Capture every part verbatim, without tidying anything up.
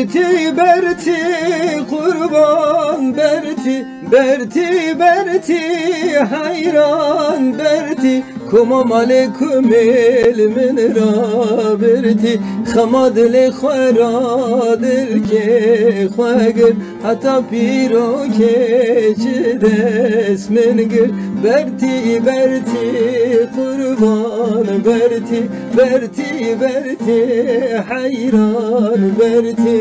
Bertî, bertî, qurban bertî, bertî, bertî, heyran bertî, kuma malê kumêl min rabirtî, xema dilê xwe ra dilkê xwe gir, heta pîrokê ji dest min gir. Bertî, bertî, qurban bertî, bertî, bertî, heyran bertî.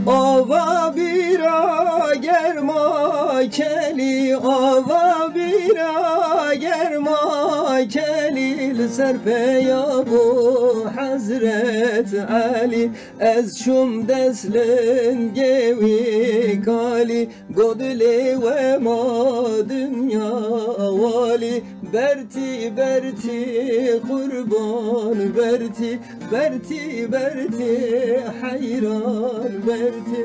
Ava bîra germa kelî, ava bîra germa kelî, li ser peya bû Hezret Elî. Ez çûm dest lingê wî kalî, got dilê we ma dinya walî. Bertî, bertî, qurban bertî, bertî, bertî, heyran bertî.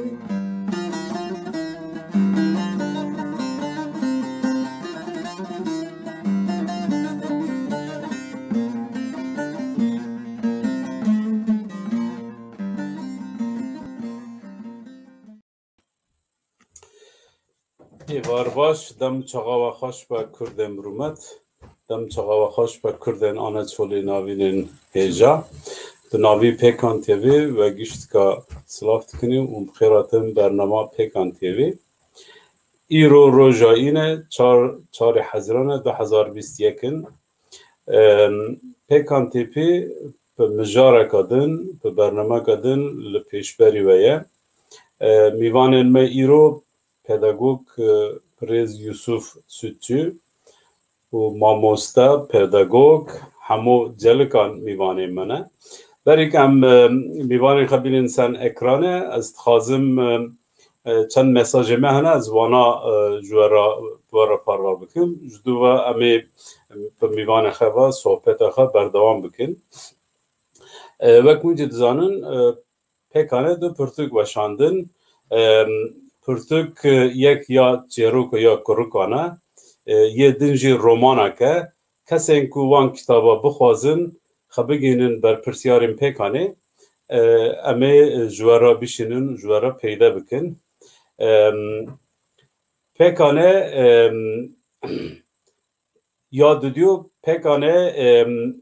Êvar baş, dem çaxa we xweş be kurdên rûmet, dem çaxa we xweş be kurdên Anatolê Navînên hêja. Di navî Pêkan T V we giştka silav dikinî û bi xêr hatin bernama Pêkan T V. Îro roja îne çar, çarê Hezîrane du hezar bîst yek in. Em, Pêkan T V bi mijareka din, bi bernameka din li pêşberî we ye. E, mîvanên me îro pedagog, e, Birêz Yusuf Sütçü û mamoste, pedagog Hemo Celikan mîvanên me ne. Berî ku em, e, mîvanên xwe bînin ser ekranê, ez dixwazim, e, e, çend mesajê me hene, ez wana, e, ji we re, bi we re parve bikim. Ji dû ve em ê bi mîvanê xwe ve sohbeta xwe berdewam bikin. E, wek hûn jî dizanin, e, Pêkan e du pirtûk weşandin. E, pirtûk, e, yek ya çêrok e ya kurukan e, e, yê din jî romanek e. Kesên ku wan kitaba bixwazin, xwe bigihînin berpirsiyarên Pêkanê, e, em ê ji we re bişînin, ji we re peyde bikin. Em, Pêkan e, em, ya dudiyo Pêkan e, em,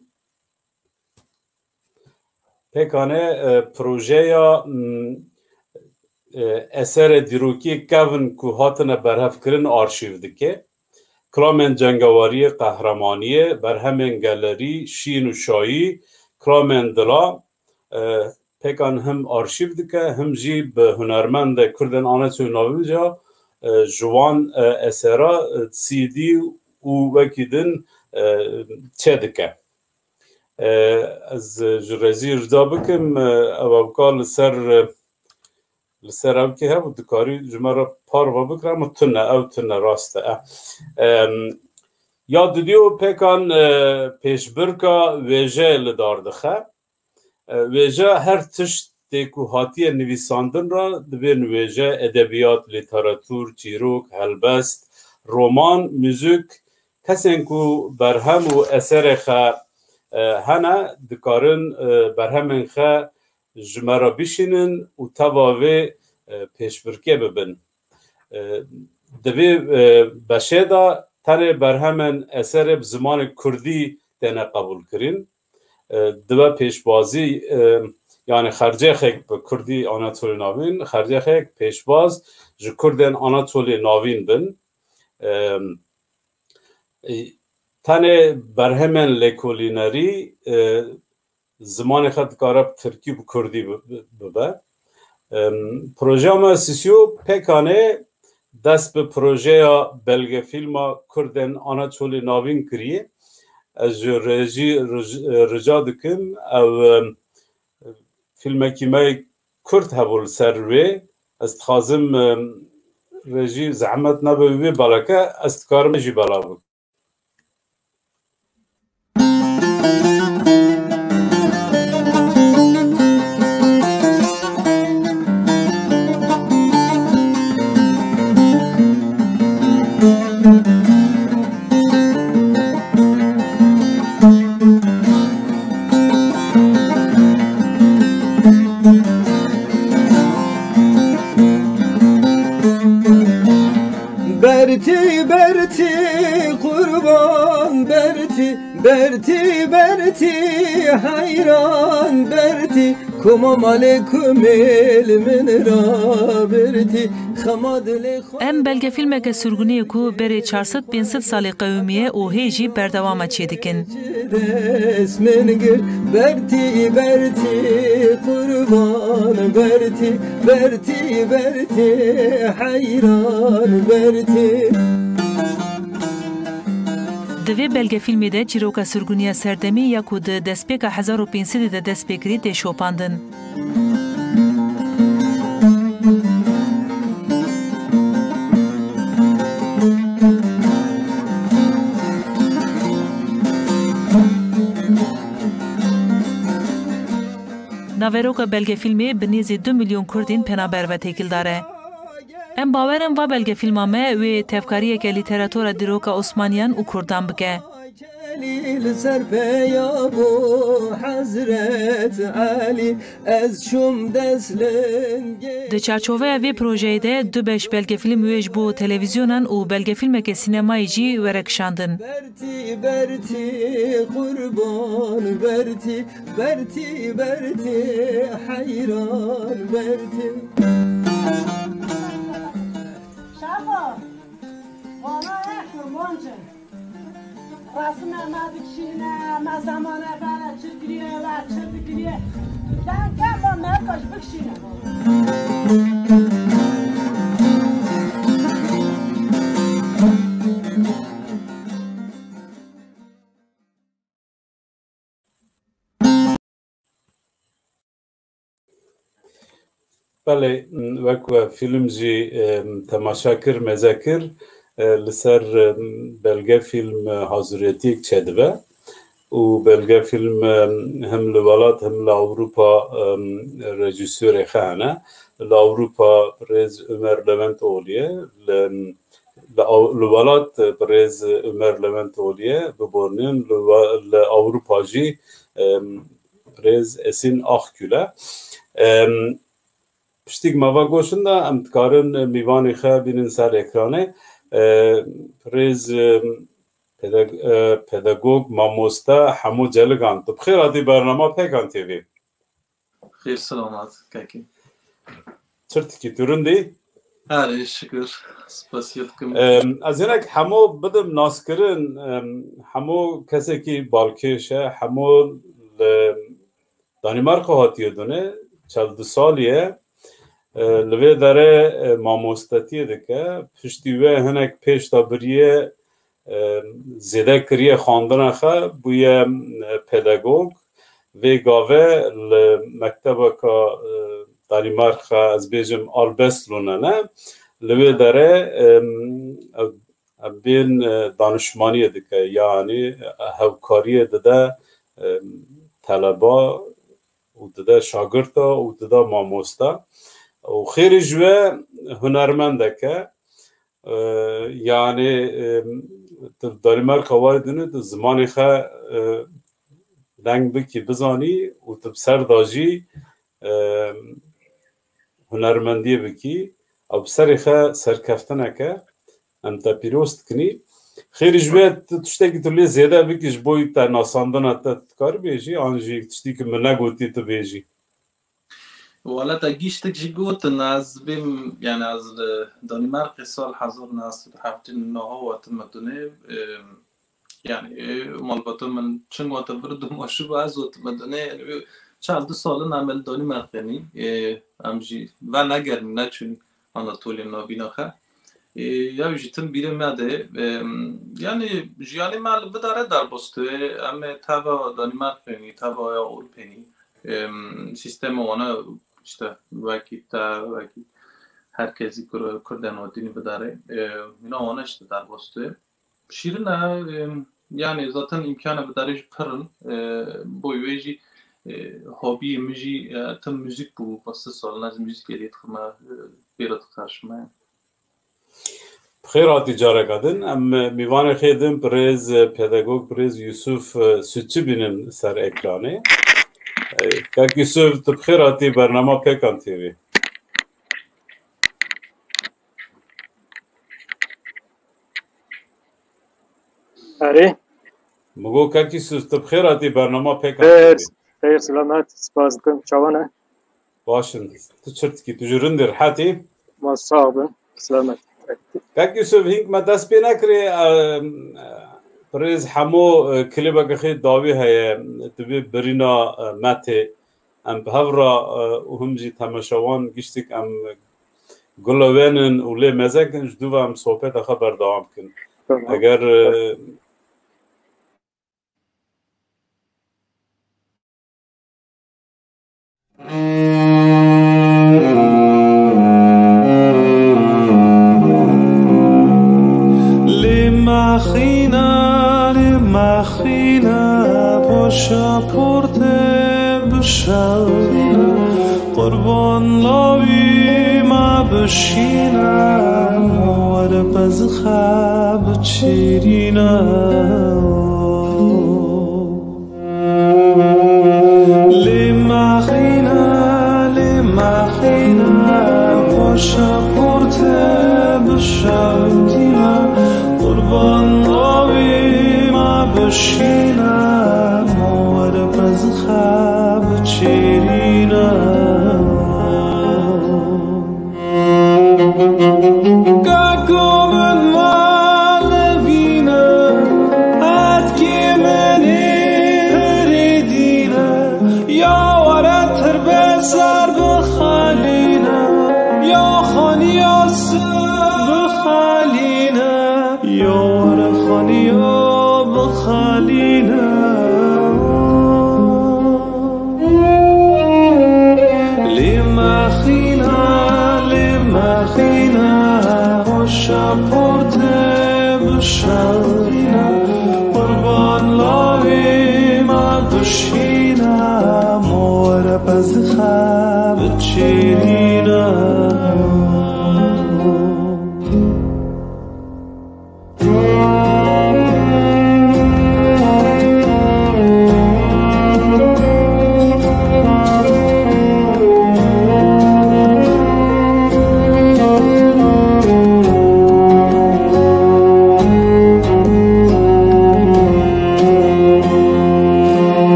Pêkan e, e, projeya, m, e, eserê dîrokî kevin ku hatine berhevkirin arşîv dike. Kilamên cengewariyê, qehremaniyê, berhemên gelerî, şîn û şayî, kilamên dila, e, Pêkan him arşîv dike, him jî bi hunermendê kurdên Anatolî Navîn re, e, ji wan, e, esera, e, C D û wekî din, e, çêdike. E, ez ji Rezî rica bikim, e, ew ewka li ser, e, li ser ewkê hebû, dikarî ji me re parve bikire, ama tune, ew tune, rast e. Em, ya dudiyo Pêkan, e, pêşbirka wêje li dar dixe. E, wêje her tiştê ku hatiye nivîsandin re dibên wêje, edebiyat, lîteratûr, çîrok, helbest, roman, muzîk, kesên ku berhem û eserê xe, e, hene, dikarin, e, berhemên xe ji me re bişînin û teva vê, e, pêşbirkê bibin. E, di vê, e, beşê de tenê berhemên eserê bi zimanê kurdî têne qebûlkirin. E, dibe pêşbazî, e, yanî xercêxek bi kurdî Anatolî Navîn, xercêxek pêşbaz ji kurdên Anatolî Navîn bin. E, e, tenê berhemên lêkolînerî, e, zimanê xwe dikare bi tirkî û bi kurdî bi-, bi-, bibe. Em, projeya me sîsî û pêkanê dest bi projeya belgefîlma kurdên Anatolî Navîn kiriye. Ez ji rejî rij-, rica dikim, ew, em, fîlmekî me kurt hebû li ser wê. Ez dixwazim, em, Ve jî zehmet nebe wî bê beleke ez dikarim jî belav bikim. Bertî, bertî, qurban, bertî, bertî, bertî, heyran, bertî, koma malê kumêl min ra bertî, xema dilê xwe. Em belgefîlmeke sirgûniyê ku berê çar sed pênc sed salê qewimiye û hê jî berdewama çêdikin. Dest min girt, bertî, bertî, qurban, bertî, bertî, bertî, heyran, bertî. Di vê belgefîlmê de çîroka sirgûniya serdemî ya ku di destpêka hezar û pênc sedê de dest pê kirî tê şopandin. Naveroka belgefîlmê bi nêzî du milyon Kurdên penaber ve têkildar e. Em bawer in va belgefîlma me wê tevkariyeke lîteratura dîroka Osmaniyan û Kurdan bike. Li ser peya bû Hezret Elî, ez çûm dest lingê. Di çarçoveya vê projeyê de du beş belgefîlm wê ji bo televîzyonan û belgefîlmeke sînemayî jî were kişandin. Bertî, bertî, qurban, bertî, bertî, bertî, heyran, bertî. Şaxo, vana ye kurmancin. Resime me dikişîne, me zemane bere çi kiriye, we çi bikiriye. Deng ke me me kaç bikişîne. Belê, wek we fîlm jî, em, temaşa kir, meze kir, e, li ser, em, belgefîlm, e, haziriyetiyek çêdibe û belgefîlm, em, him li welat him li Ewropa, em, rejîsyorê xwe hene. Li Ewropa rêz Ömer Levent Oğlu ye, li, li Ew-, li welat bi rêz Ömer Levent Oğlu ye, bi bornên li we-, li Ewropa jî, em, rêz Esin Akgül e. Em, piştî ku me va goşin de, em dikarin mîvanê xwe bînin ser ekranê. Em, rêz, em, pedag-, e, pedagog, mamoste Hemo Celigan. Tu bi xêr hatî bernama Pêkan T V. Xêr selamat, kekê. Çi dikî, tu rind î? Erê, şikir. Spasiya dikim. Em, ez hinek Hemo bidim naskirin. Em, Hemo kesekî balkêş e. Hemo li Danîmarka hatiye dune. Çel du salî ye. E, li vê derê, e, mamostetiyê dike. Piştî wê hinek pêş de biriye, e, zêde kiriye xwendina xwe, bûye, e, pedagog. Vê gavê li mektebeka, e, Danîmarka, ez bêjim Albrechtslunene, li wê derê, e, ev, ev bên, e, danişmaniyê dike, yanî hevkariyê dide, e, teleba û dide şagirta û dide mamosta. Û xêrî ji we hunermendek e. E, yanî, e, tu Danîmarka warî dine, tu zimanê xwe, e, deng bikî, bizanî û tu bi ser de jî, e, hunermendiyê bikî. Ew bi serê xwe serkeftinek e. Em te pîroz dikinî. Xêrî ji we tu tiştekî tu lê zêde bikî ji bo te nasandina te, tu dikarî bêjî, an jî tiştî ku min negotî tu bêjî? Wala te giştik jî gotin, ez bêm, yani ez li Danîmarkê sal hezar neh sed heftê neh hatime dunê, e, yani, e, malbata min çing wate vir du maşû ba ez hatime dunê, yani, çar du salin em li Danîmarkê nî, e, em jî venegerin, neçûn Anatoliya navîna xwe. E, ya jî tim bîrê me de, e, yani, jiyanê me li bidare derbostoyê, em ê teva Danîmarkê nî, teva ya Ewropê nî, e, sîstema wana işte wekî te, wekî Her kesî kur-, kurdên Otînî bidare. E, hîna wana işte derbas tê. Şîrin e, e, yani zaten îmkana bidarê jî pir in. E, bo wê jî, e, hobiyê min jî, e, tim muzîk bû. Bes sê sal ez muzîkê lê dixim, e, pêre dixerşime. Bi xêr hatî careka din. Em mîvanê xê din birêz pedagog, birêz Yusuf, e, Sütçü bînin ser ekranê. E, Kak Yusuf, tu bi xêr hatî bernama Pêkan T V. Erê. Min got, Kak Yusuf, tu bi xêr hatî bernama Pêkan T V. Xêr, xêr, selamet, spas dikim. Çawa ne? Baş in. Tu çi dikî? Tu ji rind î, rihet î? Ma sax bin. Selamet. Kak Yusuf, hîn me dest pê nekirê, e, birêz Hemo, e, klîbeke xê dawî heye, divê birîna, e, me tê. Em bi hev re, e, û him jî temaşevan giştik em guhewênin û lê mezin kin, ji dû ve em sohbeta xwe berdewam kin. Tamam. Eger, e, Lê mexîne, lê mexîne, paşaportê bişewîne, qurban lawî me bişîne, ma were pezixwe biçêrîne. Lê mexîne, lê mexîne, paşaportê bişewtîne, qurban lawî me bişîne, ma were pezixwe biçêrîne. Kako min malevîne, hetkê min ê herê dîne, ya were tirbê ser bixalîne, ya xaniya ser bixalîne, ya were xaniya bixalîne. Lê mexîne, lê mexîne, paşaportê bişewîne, qurban lawî me bişîne, ma were pezixwe biçêrîne.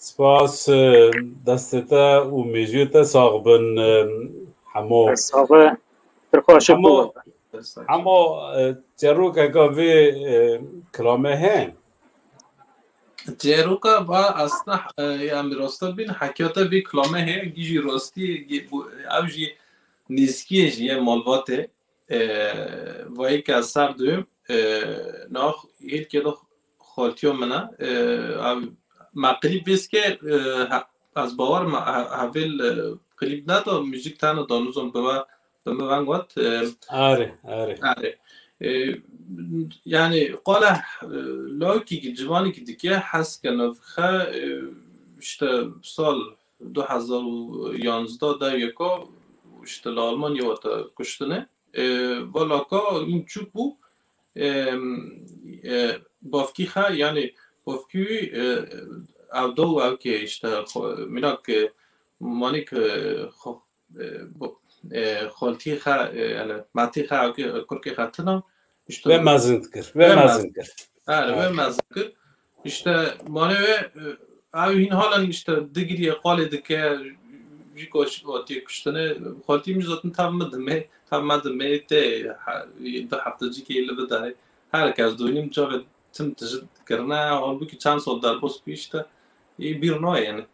Spas, e, destê te û mêjiyê te sax bin, e, Hemo. Sax be. Tirxaşik Hemo, bû. Hemo, e, çerokeka vê, e, kilamê heye? Çeroka va aslında, e, ya em rasta bin, hekiyata vê kilamê heye, gî jî rastî, gî bu, ev jî nêzîkiyê jî ye malbatê. E, vayî ke ez ser dûm, e, nav hêlkê de xaltiyo min e, e, ev me klîp vês ke, e, he-, ez bawer me he-, hevêl, e, klîp neda, muzîk tene da, nizam bi me, bi me veng got, e, Are, are. Are. E, yani qala, e, lawkî ki civanî ki dike hes ke navxe, e, işte sal du hezar û yanzdeh de yeka işte li Almanya wata kuştine. E, vala ka hûn çûk bû, e, e, bavkî xe, yani bavkî wî, e, ew do û ew kê işte xwe, mînak, e, manik, e, xwe, e, bo-, e, xaltî xe, e, yani matî xe, ew kê, kurkê xe tina, işte Ve mezin kir, ve ve mezin mezin kir. Her, ve Ha. mezin kir. İşte mane ve, e, ev hîn halen işte digiriye, qalê dike, jî koç hatiye kuştine. Xaltî min zaten tev me dime, tev me dime te ha-, du heftecîkê li bidare. Her kes doynim çaxê tim tijî kirine, halbuki çend sal derbas bû işte. Ê bîr nayê yani.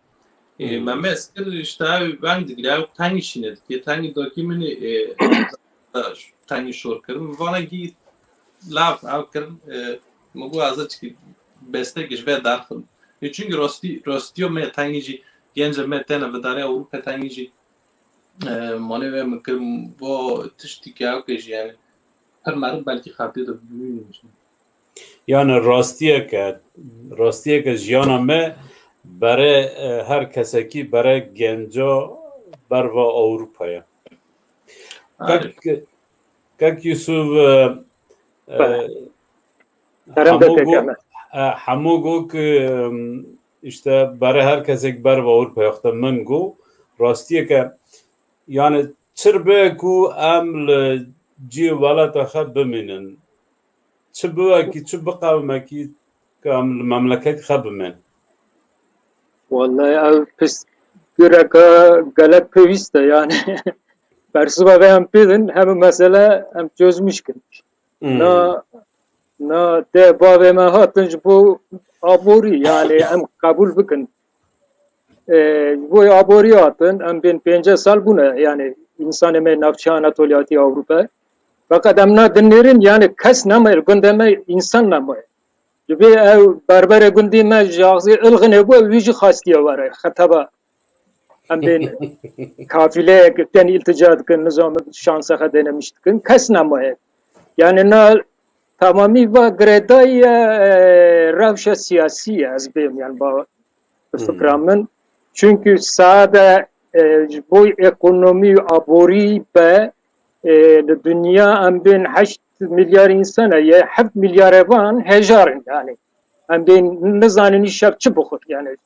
Ê, Hmm. me mez kir işte ev veng digire, ev tengî şîne dike, tengî dakî min ê, e, tengî şor kirin. Vana gî lav ev kirin, e, min got ez çikî bestek ji vê derxim. E, çünkü rastî, rastiyo me tengî jî, genca me têne vidarê Ewropa tengî jî, e, mane ve min kirin, vo tiştî ke ew ke jî yani her meriv belkî xatê de bimînin jî. Yani rastiyeke, rastiyeke jiyana me bere, e, her kesekî bere genca berva Ewropaya. Arê. Kek, Kek Yusuf, e, e, Bele. Kerem Hemo be go, pêkeme. E, Hemo go ki, em, işte bere her kesek berva Ewropaya, işte min go, rastiyeke, yani çir be ku em li cî welata xe bimînin. Çi biwekî, çi biqewimekî, ka em li memleketê xwe bimên. Wallahî ev pirsgirêka gelek pêwîst e, yani. Bersiva vê em pê din, hemû mesele em çözmüş kin. Hmm. Na, na dê bavê me hatin ji bo aborî, yani em qebûl bikin. E, ji bo aborî hatin, em bên pênceh sal bûne, yani însanê me navçeya Anatolya hatî Ewropa. Feqet em na dinêrin, yani kes nemaye, li gundê me însan nemaye. Divê ew berberê gundê me ji axzê Ilxinê bû, wî jî xwestiye were. Xeteba em bên kafileyek tên îltica dikin, nizam şansa xwe denemiş dikin. Kes nemaye. Yani na tamamî va girêdayî ye, e, rewşa siyasî ye, ez bêm, yani ba, bi fikra Hmm. min. Çünkü sade, e, ji bo ekonomî û aborî be, e, li dinya em bên heşt milyar însan e, ye heft milyar evan hejar in yani. Em bên nizanin îşev çi bixwin yani.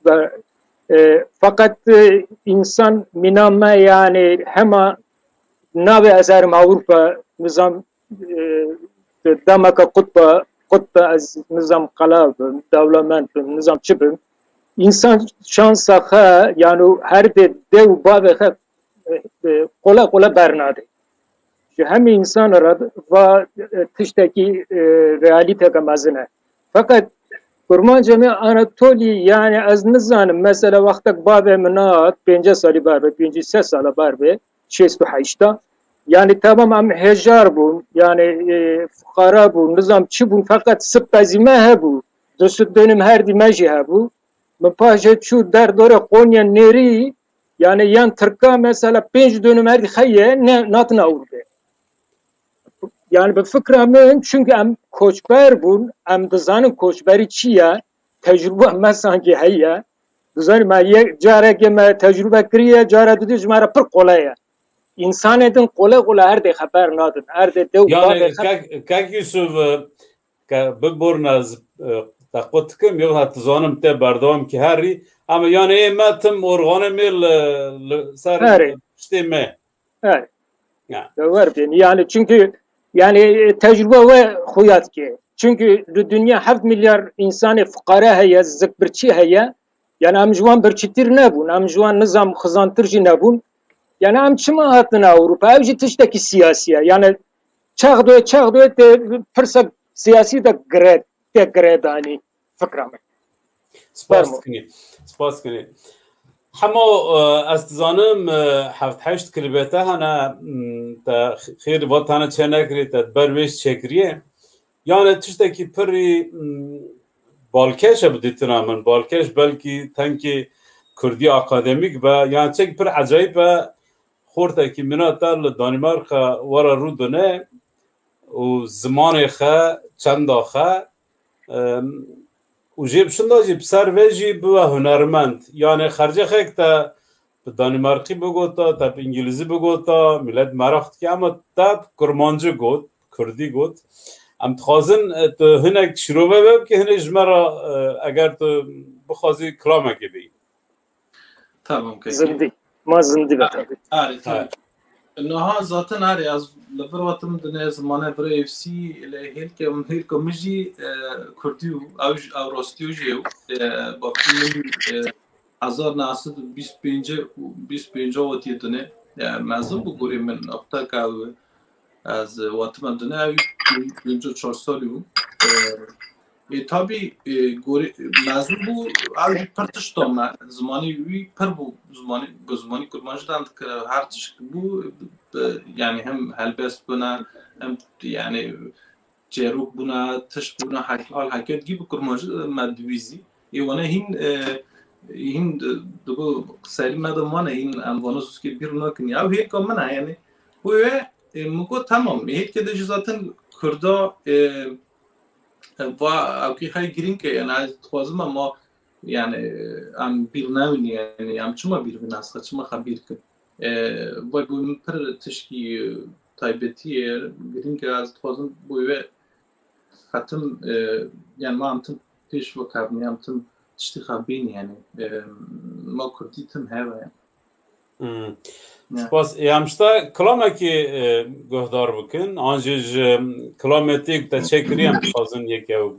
Ve, e, feqet, e, însan mîna me yani hema navê ez herim Ewropa nizam, e, demeke qutba, qutba ez nizam qala bim, dewlemend bim, nizam çi bim. Însan şansa xe, yani her dê dê û bavê xe, e, e, qole qole bernade. Ji hemî însan re va, e, tiştekî, e, realîteke mezin e. Feqet kurmancê me Anatolî, yani ez nizanim, mesela wextek bavê min hat, pêncî salî ber be, pêncî sê sala ber be, şêst û heşt a. Yani tamam em hejar bûn, yani, e, fuqara bûn, nizam çi bûn, feqet sipezî me hebû. Du sed dönüm herdî me jî hebû. Min paşê çû derdorê Konya nêrî, yani yan Tirka mesela pênc dönüm herdî xeye ne, natina Ewropê. Yani bi fikra min, çünkü em koçber bûn, em dizanin koçberî çi ye, tecrûba me sankî heye. Dizanin me yek carekê me tecrûbe kiriye, cara didî ji me re pir qole ye. Însanê din qole qole her dê xeber nadin, her dê dew Yani bavê xeber. Kek, Kek Yusuf, e, ke biborne ez, e, te qut dikim, yok ha dizanim te berdewam ki herî, ama yani ê me tim organê me li, li ser Herî. Piştê me. Evet. Ya. Wer bên. Yani çünkü yani, e, tecrübe ve xuya dike. Çünkü di dünya heft milyar insanê fuqare heye, zikbirçî heye. Yani em ji wan birçîtir nebûn, em ji wan nizam xizantir jî nebûn. Yani em çima hatin Ewropa? Ew jî tiştekî siyasî ye. Yani çax doye, çax doye tê pirsek siyasî de gire, tê giredanî fikra min. Spas Fermo. dikinî. Spas dikinî. Hemo, e, ez dizanim, e, heft heşt klibê te hene, m, te xêr va tane çê nekirî, te ber wêş çêkiriye. Yani tiştekî pirî, m, balkêş e bi dîtina min. Balkêş belkî tenkî kurdî akademîk be. Yani çek pir ecayîb e. Xortekî mîna te li Danîmarka were rû dine û zimanê xe, çenda xe, em, û jê bi şinda jî bi ser vê jî bibe hunermend. Yani xercê xek te bi Danîmarkî bigota, te bi Îngilîzî bigota, millet meraq dike, ama te bi Kurmancî got, Kurdî got. Em dixwazin, e, tu hinek şîrove vê bikî, hinê ji me re, e, eger tu bixwazî kilamekê bî. Tamam, kekî. Zindî. Ma zindî be tabii. Arê, tabii. Niha zaten arê ez li vir wetim dine zimanê vir êfsî lê hêlke, hêlka min jî, e, kurdî û ew jî, ew rastî jî ew. E, bavkî min, e, hezar neh sed û bîst pênc û bîst pênc wetî dine. E, mezin bû gorî min, apteka ew, ez, e, wetim dine ew pênc û çar salî bû. E, E, tabî, e, gorî, mezin bû, ew jî pir tişt dame. Zimanî wî pir bû, zimanî, bi zimanî kurmancî dan dikir, her tişt bû, bi, yani hem helbest bûne, hem yani çêrok bûne, tişt bûne, hek-, hal heket gî bi kurmancî me dibîzî. Ê wana hîn, e, hîn di-, digo serî me de mane, hîn em vana zûskê bîr nakin. Ya ew hêlka min e, yani. Wê, e, min got, tamam, hêlkê de jî zaten kurda, e, va ewkî xey girîng e, yani ez dixwazim ama yani em bîr newin, yani em çima bîr bin, ez xwe çima xwe bîr kim? E, va got min pir tişkî taybetî ye, girîng e, ez dixwazim bo wê xetim, e, yani ma em tim pêş ve kevin, em tim tiştî xwe bîn, yani, e, ma kurdî tim heve, yani. Hmm. Ya. Spas. E, em ji te kilamekî, e, guhdar bikin. An jî ji kilamê tê ku te çêkirî em dixwazin yek ew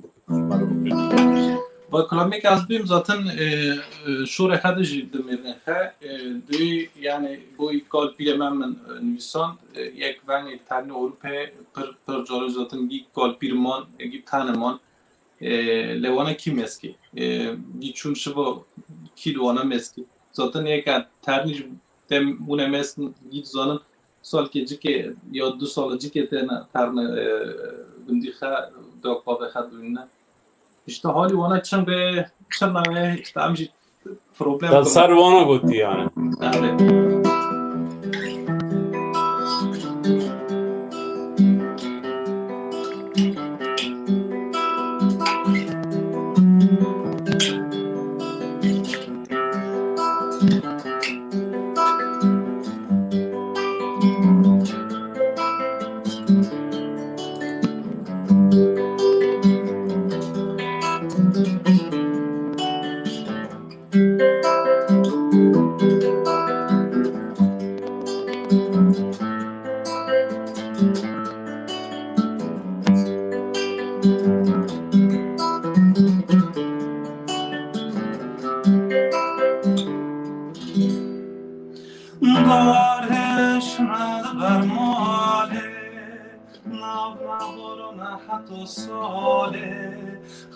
bikin. Va kilamê ke ez bêm zaten, e, e, şorê xe de jî dimêrnê xe. E, dê, yani, bo îkal pîrê me min, e, nivîsand, e, yek vengê ternê Ewropayê pir, pir carê zaten gî kal pîr man, e, gî tane man. E, lê wana kî meskî. E, gî çûn şiva kî li wana meskî. Zaten yeka ternî ji dem bûne mesk gî dizanin salkê cikê ya du sala cikê têne terne, e, gundî xe, dewqavê xe dûnine. İşte halî wana çin be, çin be, işte em jî problem. Te ser wana gotî yani. Evet. Darhêşme li ber malê, navna borona heta salê,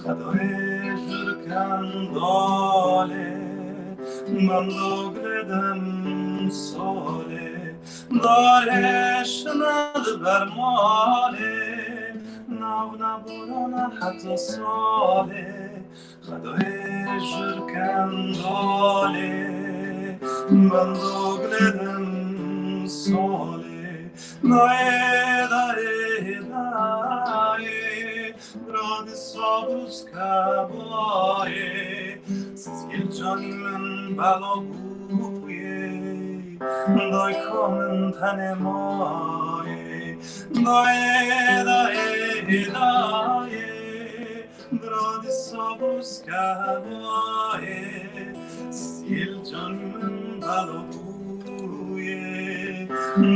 Xedayê jir kendalê, mendog lê dem salê, darhêşme li ber malê, navna borona heta salê, Xedayê jir kendalê, mendog lê dem salê, dayê, dayê, dayê, bira di sabr û skabayê, sizgil canî min bela bûyê, dayka min tenê mayê, dayê, dayê, dayê. Bira di sabr û skabayê, sil canî min bela bûyê,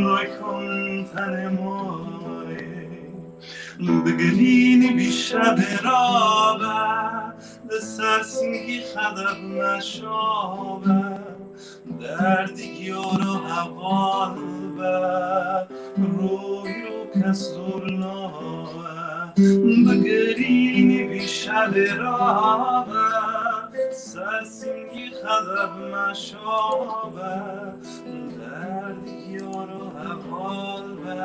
dayka min tenê mayê. Bigirînî bî şevê rabe, Ser singî xedeb meşabe, derdî giyoro heval be, rûyî û kes dûr nabe, bigirînî vî şevê rabe, ser singî xedeb meşabe, derdî giyoro heval be.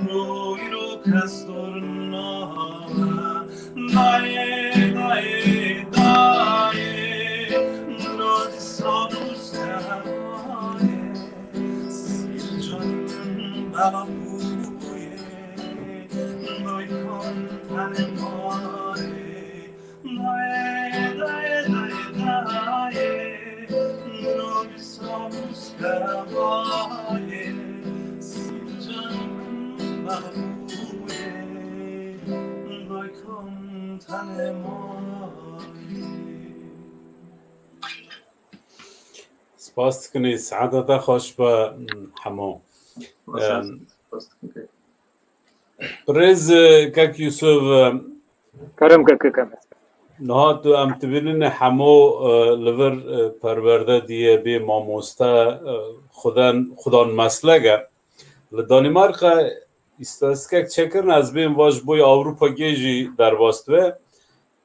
Rûyî û kes dûr nabe. Dayê, dayê, dayê, nodî sabûz kevayê. Sîcan bela bûyê, doy kon tenê mayê. Spas dikin, saeta te xweş be, hemo. Em, Birêz, e, kek Yusuf, e, Kerem ke, kek Ahmet. Niha tu em dibînin hemo, e, li vir, e, perwerde diye bê mamoste, e, xuden, xudan meslek e. Li Danîmarka îstatistikek çêkirin, ez bêm va ji bo Ewropa Gê jî derbas dibe.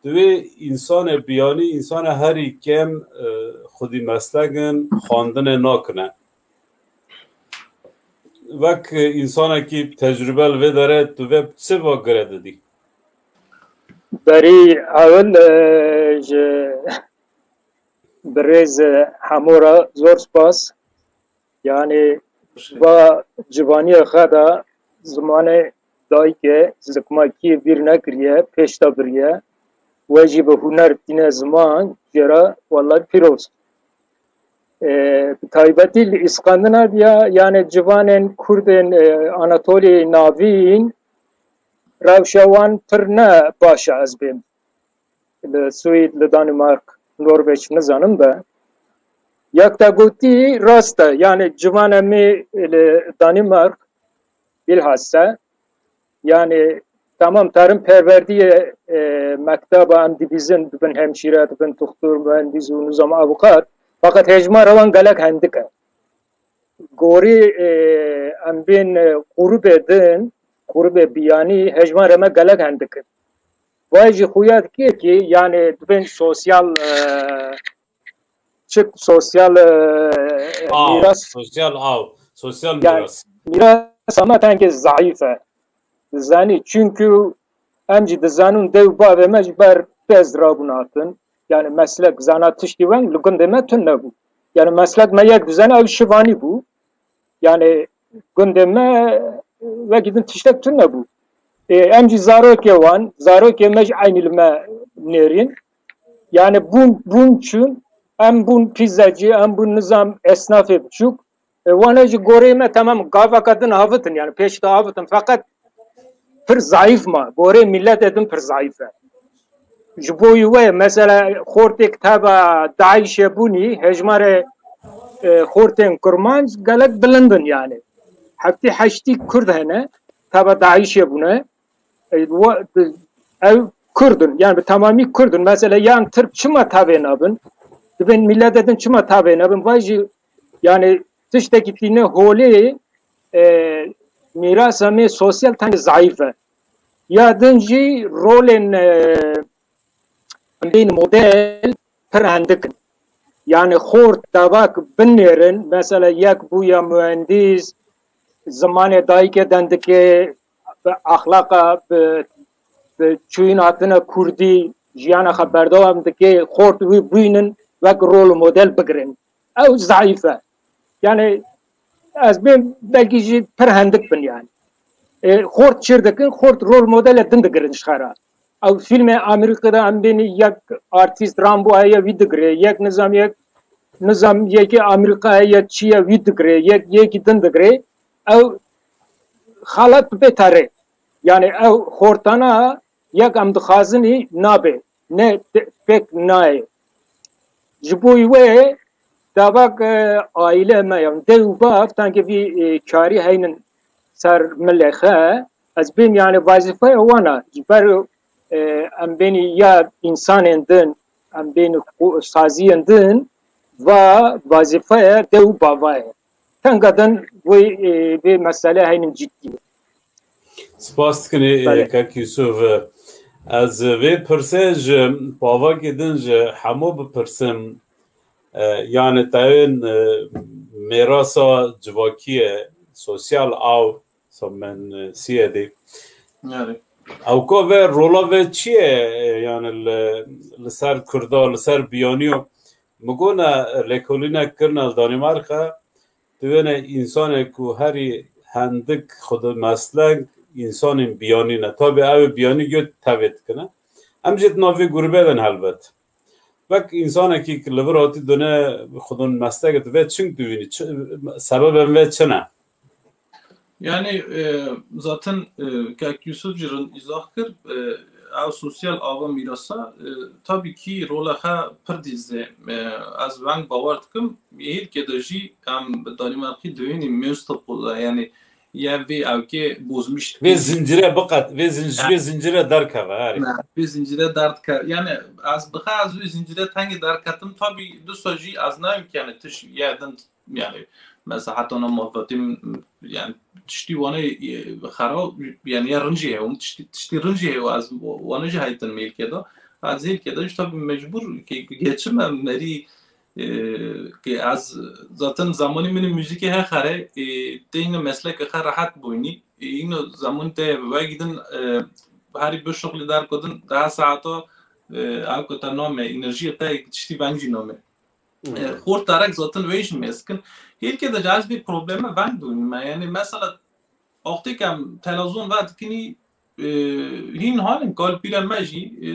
Divê însanê biyanî, însana herî kêm, e, xwedî meslek in, xwendinê nakine. Wek însanekî tecrûbe li vê derê tu vê çi va gire didî? Berî ewil, e, ji birêz, e, hemû re zor spas. Yani, va civaniyê xwe de zimanê dayikê zikmakî vîr nekiriye, pêş de biriye. We jî bi huner tîne ziman, jê re wellahî pîroz. E, bi taybetî li Îskandinaviya, yani civanên Kurdên, e, Anatoliyê Navîn, rewşa wan pir ne baş e, ez bêm. Li Swîd, li Danimark, Norveç nizanim be. Yek te gotî rast e, yani civana me li Danimark, bilhassa, yani, tamam, terim perwerdiyê, e, mekteba em dibîzin, dibin hemşîre, dibin tuxtur, mühendîs û nizam avukat. Fakat hejmara wan gelek hendik e. Gorî, e, em bên, e, grûbê din, grûbê biyanî, hejmara me gelek hendik in. Vay jî xuya dike ki, yani, dibên sosyal, e, çi sosyal, e, Av, mîras, sosyal av, sosyal yani, mîras. Mîrasa me tengê zayîf e. Dizanî, çünkü em jî dizanin dew bavê me ji ber pez rabûn hatin. Yani meslek, zana tiştî weng li gundê me tune bû. Yani meslek me yek dizane ew şivanî bû. Yani gundê me wekî din tiştek tune bû. Ê, em jî zarokê wan, zarokê me jî eynî li me nêrîn. Yani bûn, bûn çûn, em bûn pîzecî, em bûn nizam esnafê biçûk. E, wan jî gorê me temam gavaka din havitin, yani pêş de havitin. Feqet pir zayîf ma, gorê miletê din pir zayîf e. Ji bo wê, mesela, xortêk teva DAIŞê bûnî, hejmarê, e, xortên Kurmanc gelek bilind in, yani. Heftê heştî Kurd hene, teva DAIŞê bûne. E, wa-, ew Kurd in, yani bi temamî Kurd in. Mesela, yan Tirk çima tavê nabin? Dibên miletê din çima tavê nabin? Vay jî, yani, tiştekî tîne holê, e, mîrasa me sosyal tane zayîf e. Ya din jî rolên, e, em bên model pir hendik in. Yani xort tevak binêrin, mesela yek bûya mühendîs, zimanê dayikê dendikê, bi axlaqa, bi, bi çûyîn hatine kurdî, jiyana xwe berdewam dike, xort wî bûynin wek rol model bigirin. Ew zayîf e. Yani ez bêm belkî jî pir hendik bin yani. E, xort çir dikin, xort rol modele din digirin ji xwe re. Ew fîlmê Amerîka de em bênî yek artîst Rambo heye wî digire, yek nizam yek, nizam yekê Amerîka heye çi ye wî digire, yek yekî din digire. Ew xelat bê tarê. Yani ew xortana yek em dixwazinî nabe. Ne te-, pêk nayê. Ji bo wê davak, e, aîle me, yani dev û bav, tankê vî, e, karî heynin ser milê xe. Ez bêm, yani, vazîfeya wan e. Ji ber, e, em bênî ya însanên din, em bênî qu-, saziyên din, va vazîfeya dew û bava ye. Tenga din wê, e, vê mesele heynin cidî ye. Spas dikin, e, Belê. Kek Yusuf. Ez vê pirsê ji bavakê din ji hemû bipirsim, e, yani tewên, e, mêrasa civakî ye, sosyal aw, sa min, e, siyedê. Yani. Ew ka ve rola ve çi ye, e, yani li, li ser Kurda, li ser biyaniyo? Min got ne lêkolînek kirine li Danîmarka, tu wêne însanê ku herî hendik xwe di meslek însanên biyanî ne. Tabî ew ê biyanî got tevê dikine. Em jî di nav vê grûbê de ne helbet. Wek însanekî ki li vir hatî dune xwe di meslek divê çing dibînî? Çi, sebebên vê çi ne? Yani, e, zaten, e, kek Yusuf jî rind îzah kir, e, ew sosyal ava mîrasa, e, tabii ki rola xwe pir dîz e. E, ez veng bawer dikim, hêlkê de jî em bi Danîmarkî dibînî Münsterpol, yani, ya vê ewkê bozmiş. Vê zincire biqet, vê zin-, ji vê zincire derkeve, herî. Ne, vê zincire derdikeve. Yani, ez bixe, ez vê zincire tengê derketim. Tabii, dîsa jî ez nayêm ki, yani, tiş, ya din yani, mesela heta ona muhabbetim, yani, tiştî wane, e, xera, yani, ya rincî heye, tiştî, tiştî rincî heye, ez wane jî haytin mêlke de. Ez hêlke de, işte, tabii mecbur ki geçime merî, e, ki ez zaten zamanî min ê muzîkê he xere, e, têne mesleke xe rehet boynî. E, îno zamanî te vegidin, e, herî bi şuxlî der kodin, daha saeto, e, ew kota name, enerjiyê te tiştî veng jî name. E, xort derek zaten wê jî mêz dikin. Hêlkê de ez vê probleme veng dûnîme. Yani mesela, wextê ke em televizyon vedikinî, e, hîn halin kalpîre me jî, e,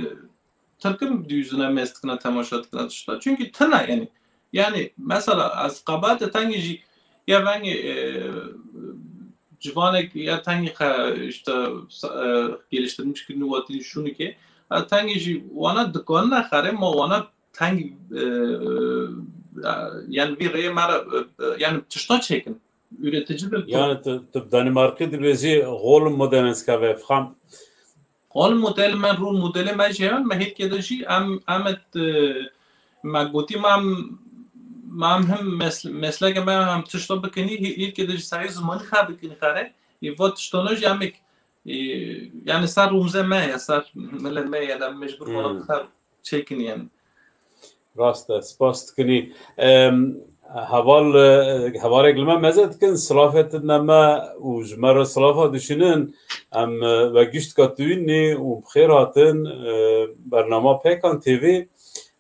tirkim diyuzine mêz dikine, temaşe dikine tişta. Çünkü tine yani. Yani mesela ez qebate tengê jî ya vengê, e, civanek ya tengê xe, işte, e, geliştirmiş kirin û watin şûnike. Ez tengê jî wana dikanine xerê ma wana tengî, e, yani vî rêyê me re, e, e, yani tişta çêkin. Üretici bir Yani tu, tu bi Danimarkî dibêjî Gollum modelen skave fxam. Gollum model me rol modeli me jî hemen me hêlkê de jî em, em et, e, me gotî me em, me em hem mes-, mesleke me em tişta bikinî, hê-, hêlkê de jî sayê zimanî xe bikinî xere. Ê va tiştana jî em ê, e, yani ser rûmze me ya, ser mile me ya, em mecbur Hmm. falan ser çêkin yani. Rast e, spas dikinî. Em, heval, e, hevalek li me meze dikin, silafê tine me û ji me re silafa dişînin. Em, e, we gişt katûyînî û bi xêr hatin, e, bernama Pêkan T V.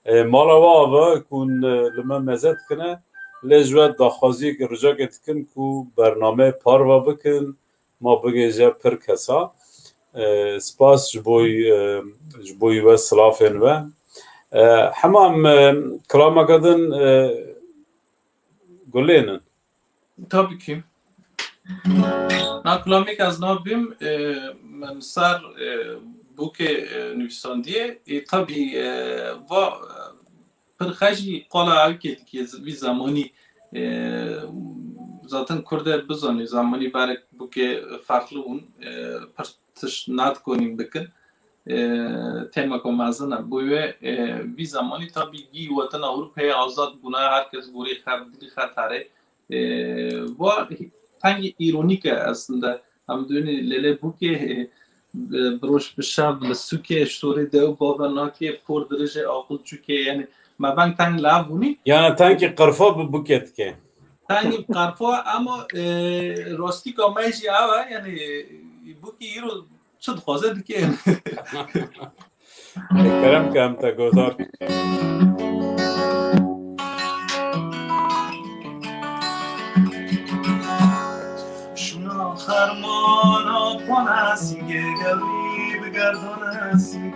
E, mala we ava ku hûn, e, li me meze dikine, lê ji we daxwaziyek ricakê dikin ku bernameyê parve bikin, ma bigêje pir kesa. E, spas ji bo, e, ji bo we silafên we. E, hema em, e, kilameke din, e, gulênin. Tabii ki. Na kilamêk ez nabim, e, min ser, e, bûkê, e, nivîsandiye. E, tabii, e, va, e, Pir xwe jî qala ewkê dike, vî zemanî, e, zaten Kurdê bizanî, zemanî berek bûkê ferqli bûn, e, pir tişt nedikonîn bikin. E, têmeko mezin e. Bo wê, e, vî zemanî tabî gî wetin Ewropayê azad bûne, her kes gorî xwe, dilî xwe terê. E, va tengî îronîk e aslında. Em dûnî lêlê bûkê, e, bi roj bi şev li sûkê, şorê dew bave nakê, por dirêjê aqil çûkê, yani me veng teng lav bûnî. Yani tengî qirfa bi bûkê dike. Tengî qirfa, ama, e, rastîka me jî ew e, yani, e, bûkî îro çi dixwaze dike. Kerem ke em te guhdar. Şûna xermana xwe nesî, gê gewrî bi gerdanê sî.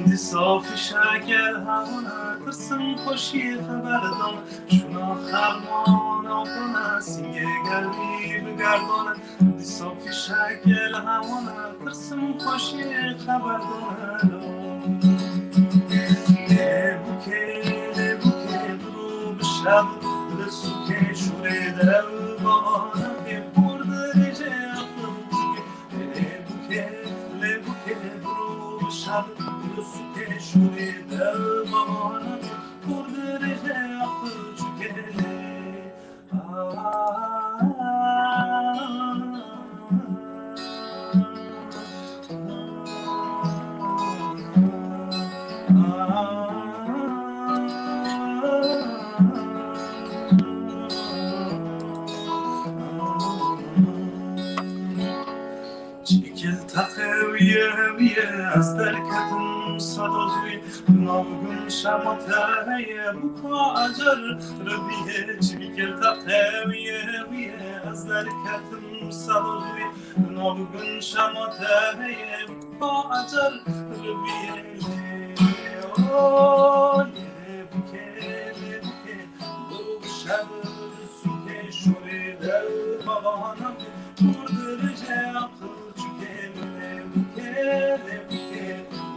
Dîsa fişeke hewna tirsim xweşî xeber dan. Şûna xermana xwe nesî, gê gewrî bi gerdanê. Dîsa fîşekê li hewana tirsim xweşî xeber dano. Lê bûkê, lê bûkê diro bi şev, li sûkê şûrê derew bavana pê por dirêjê aqil bûkê. Lê bûkê, lê bûkê diro bi şev, Çikil teqewiye wiye ez derketim sedozwî, nav gun şema te heye buka acar revî. Çikil teqewiye wiye ez derketim sedozwî, nav gun şema te heye buka acar revî. Oy, bike, bike, bu şev sûkê şûrê de babana, kurdirije aqil çike, bike, bike,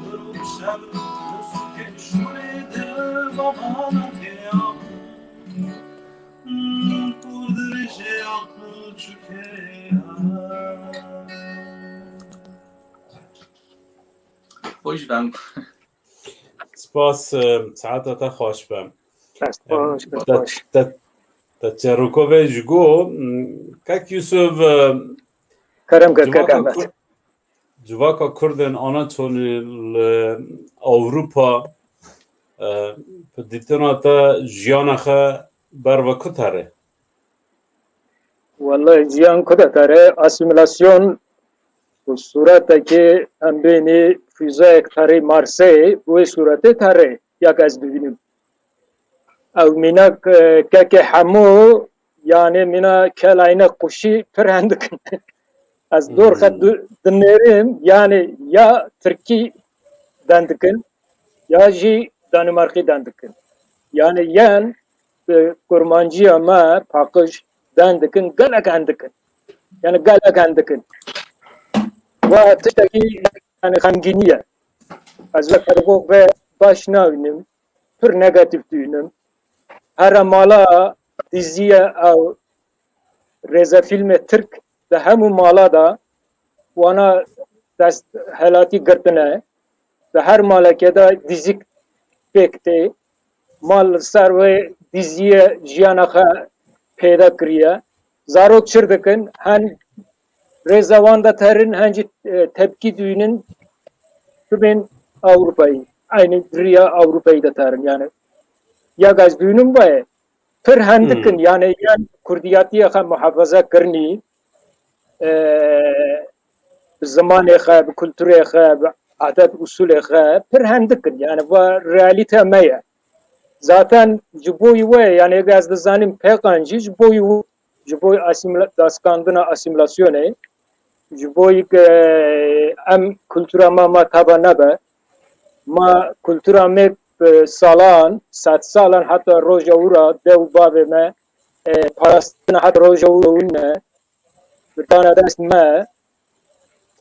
bu şev sûkê şûrê de babana, kurdirije aqil çike. Xweş ben. Spas, e, saeta te xweş be. Spas, Em, spas, te, spas. Te, te çerûkovê ji go, m, kek Yusuf, e, Kerem ke, civaka kek Ahmet. Kur-, civaka Kurdên Anatolî li Ewropa, e, bi dîtina te jiyana xwe ber ve ku tere? Wellahî jiyan ku de tere, asîmîlasyon û sûretekê em bênî fîzayek terê Marsê, wê sûretê terê, ya ke ez dibînim. Ew mînak, e, kekê hemû, yanê mîna kelayne quşî pir hendik in. Ez dor xwe Hmm. di-, dinêrim, yanê ya Tirkî dendikin, ya jî Danimarkî dendikin. Yanê yen, e, kurmanciya me paqij dendikin, gelek hendikin. Yanê gelek hendikin. Ve tiştekî, yanê xemgînî ye. Ez wek pedagog ve baş nabînim. Pir negatif dibînim. Here mala diziye ew rêzefîlmê Tirk di hemû mala de wana dest helatî girtine. Di her maleke de dizîk pêk tê. Mal li ser wê diziyê jiyana xwe peyda kiriye. Zarok çir dikin, hen rêza wan de terin, hen jî, e, tepkî duynin, bibên Ewropayî. Eynî riya Ewropayî de terin. Yani, ya ez duynin vaye, pir hendik in, Hmm. yani, yan kurdiyatiya xwe muhafaza kirinî, e, bi zimanê xwe, bi kulturê xwe, bi adet usulê xwe, pir hendik in. Yani, va realîte me ye. Zaten ji bo wê, yani, ez dizanim pêkan jî ji bo wê, ji bo asîmîla-, daskandina asîmîlasyonê, ji bo ke em kultura me, me tava nebe, ma kultura me bi salan, sedsalan heta roja wira dev û bavê me, e, parastina heta roja wira wî ne, bi dana dest me,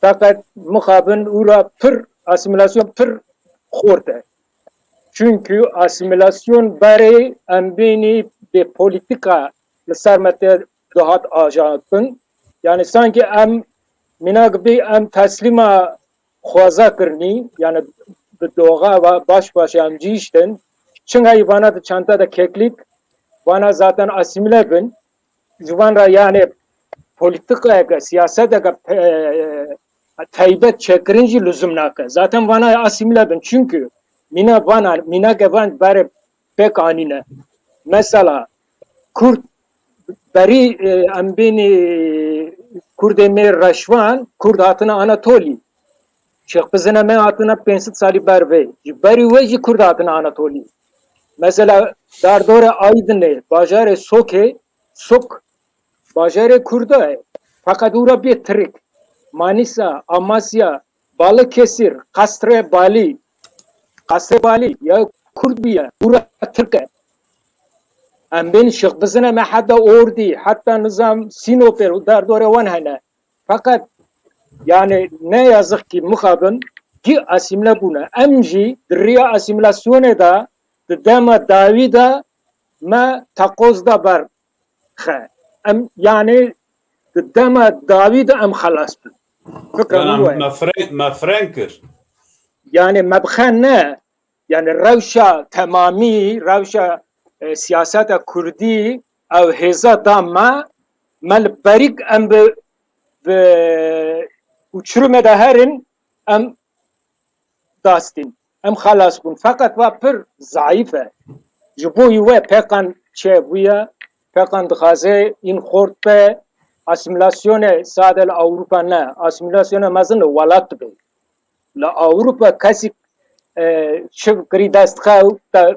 feqet mixabin ûra pir, asîmîlasyon pir xort e. Çunkî asîmîlasyon berê em bênî bê polîtîka li ser me te dihat ajantin. Yani sankî em mînak bî em teslîma xweza kirinî, yani bi doxa ve baş baş em cihiştin. Çinga î vana di çanta de keklîk, vana zaten asîmîle bin. Ji van re yani polîtîkayeke, siyaseteke, e, taybet çêkirin jî luzum nake. Zaten vana asîmîle bin. Çunkî mîna vana, mînake van berê pêk anîne. Mesela Kurd berî, e, em bênî Kurdê me Reşvan, Kurd hatine Anatolî. Şêxpizine me hatine pênc sed salî ber vê. Ji berî wê jî Kurd hatine Anatolî. Mesela dardorê Aydinê, bajarê Sokê, Sok, bajarê Kurda ye. Feqet ûra bê Tirik. Manîsa, Amasya, Balıkesir, Qasrê Balî. Qasrê Balî, ya Kurd bîye, ûra Tirk e. Em bên şixbizine me heta Ordî, heta nizam Sînopê û derdorê wan hene. Feqet, yani, ne yazık ki mixabin, ki asîmle bûne. Em jî di riya asîmlasyonê de, di dema dawî de me teqoz da ber xe. Em, yani, di dema dawî de em xelas bin. Fikra Bena min waya. Me freng, me freng kir. Yani me bi xwe ne, yani rewşa temamî, rewşa e, siyaseta kurdî ew hêza da me, me li berîk em bi, bi uçurumê de herin, em dastîn. Em xelas bûn. Feqet va pir zayîf e. Ji bo wî we peqan çêbûye, peqan dixwaze în xort be, asîmîlasyonê sade li Ewropa ne, asîmîlasyona mezin li welat dibe. Li Ewropa kesî e, çi kirî dest xew te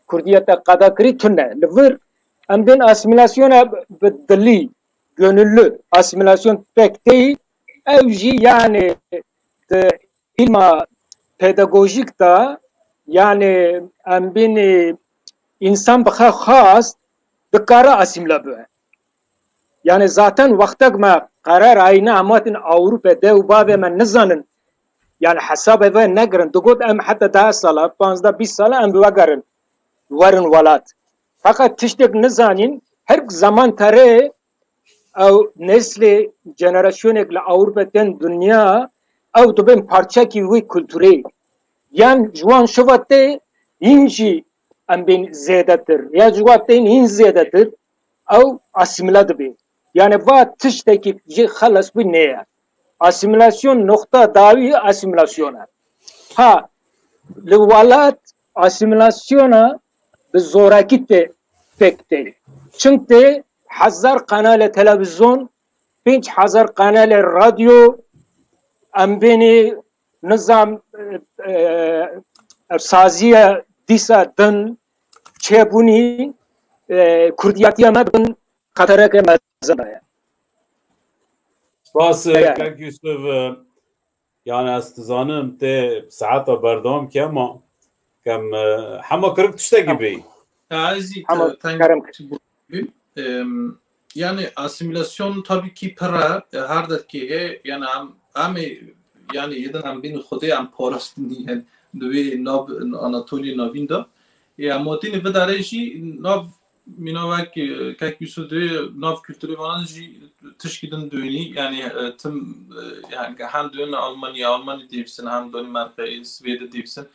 Kurdiyê te qeda kirî tune. Li vir em bên asîmîlasyona bi dilî, gönüllü asîmîlasyon pek tê, ew jî yani di îlma pedagojîk de yani em bînî însan bi xwe xwast dikare asîmle bibe. Yani zaten wextek me qerar ayîne em hatin Ewropa de û bavê me nizanin. Yani hesabê ve negirin. Digot em heta deh sala, panzdeh bîst sala em bi we gerin. Werin welat. Feqet tiştek nizanîn, her zaman terê ew neslê, jenerasyonek li Ewropa tên dinya, ew dibin parçekî wî kulturê. Yan ji wan şiva tê, hîn jî em bên zêdetir. Ya ji wan tên hîn zêdetir, ew asîmîle dibe. Yani va tiştekî jê xelas bû neye. Asîmîlasyon noqta dawî asîmîlasyon e. Ha, li welat asîmîlasyona bi zorakî tê pêk tê. Çim tê hezar kanalê televîzyon, pênc hezar kanalê radyo, em bênî nizam, e, e, saziye dîsa din çêbûnî, e, kurdiyatiya me bin xetereke mezin daye. Spas, e, Kak Yusuf, e, yani ez dizanim tê saeta berdewam ke, ama kem, e, hema kirik tiştekî bê. Ya, ez jî Hema te-, teng kerem. Em, yani asimilasyon tabii ki pir e, her derkê heye, yani em, em ê, yani yedin em bîn Xwedê em parastin, yani di wê nav, Anatoliya Navîn de. Ê, em hatînî vidarê jî nav mîna wek, e, Kek Yusuf dê nav kulturê vanan jî tişkî din dönî, yani, e, tim, e, yani hem dön Almanya, Almanya dêvsin, hem Danimarka, Swêde dêvsin.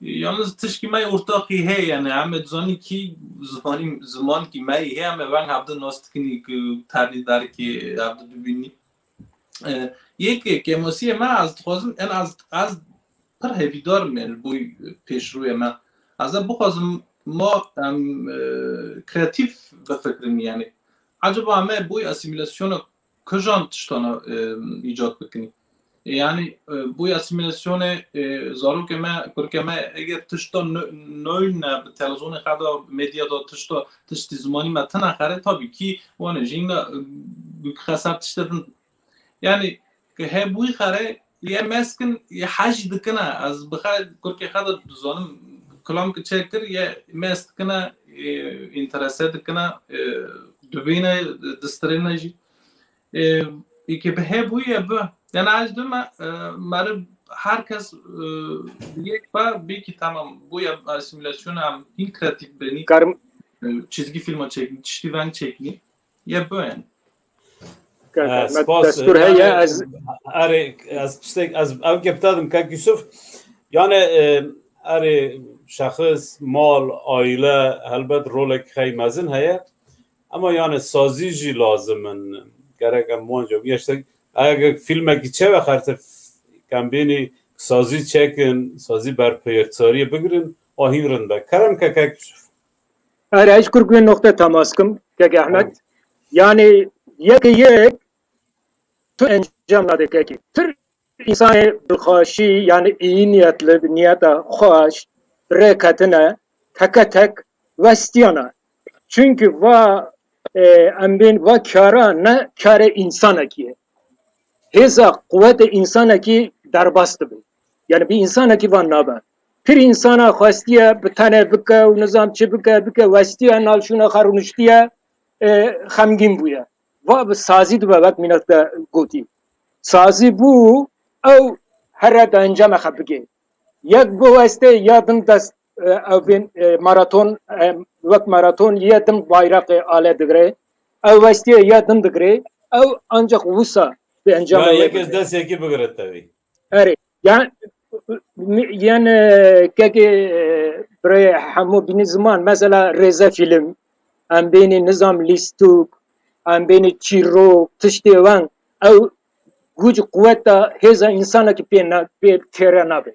Yalnız tişkî me ortaqî heye, yani em ê dizanî kî zimanî, ziman kî me heye, em ê veng hevdi nas dikinî ki ternî derkê hevdi dibînî. E, yek kemasiyê me ez dixwazim, en ez, ez pir hevîdar im, yani boy pêşrûyê me. Ez ê bixwazim ma em, e, kreatîf bifikirin, yani. Acaba me boy asîmîlasyona kijan tiştana, e, îcat bikinî? Yani, e, boy asîmîlasyonê, e, zarokê me, kurkê me, eger tişta nö-, nöyn ne bi televîzyonê xwe de, medya de tişta, tiştî zimanî me tine xere, tabii ki wan ê jî ne, e, xeser tiştê din. Yani, ke hebûyî xere, ye meskin, ye hecî dikine. Ez bi xe, kurkê xwe de dizanim, kilam ki çekir, ye mes dikine, e, interese dikine, e, dibîne, distirêne jî. E, ê ke bi hebûyî ye bi. Yani ez dime, e, meriv her kes, e, yek be, bêkî tamam, bûye asîmîlasyona em hîn kreatîf benî. Karim. E, çizgi filma çekî, tiştî veng çekî. Ye bi yani. Ka-, Eh, me spas, destûr eh, heye, yani, ez erê, ez tiştek, ez ev gep dadim Kek Yusuf. Yani, eh, erê, şexis, mal, aile, helbet rolek xey mezin heye. Ama yani sazî jî lazim in. Gerek em wan jî, ya işte, eger filmekî çewe xerte, kembênî sazî çekin, sazî berpeyrsariyê bigirin, a hîn rind e. Kerem ke Kek Yusuf. Erê, ez kurk wê noqte temas kim, Kek Ehmed. Tamam. Yani yek yek tu encam nade Kekî. Pir insanê dilxweşî, yani iyi niyetli, niyeta xweş, rê ketine, teke tek westiyana. Çünkü va, e, em bên va kara ne karê insanekî ye. Hêza quwetê insanekî derbas dibe. Yani bir insanekî van nabe. Pir insana xwestiye bi tenê bike û nizam çi bike, bike westiye, nalşûna xwe rûniştiye, e, xemgîn bûye. Va bi sazî dibe wek mîna te gotî. Sazî bû ew here di encama xwe bigê. Yek biweste ya din dest, e, ew bên, e, maraton, e, wek maraton ya din bayraqê ale digire. Ew westiye ya din digire. Ew ancak wisa bi encama Ya wê yek ez bigire. Dest yekî bigire tevî. Erê. Yani mi-, yên, e, kekê, e, birê hemû bînî ziman, mesela rêze fîlm, em bênî nizam lîstûk, em bênî çîrok, tiştê wen, ew guc quweta hêza însanekî pê ne, pê têre nabe.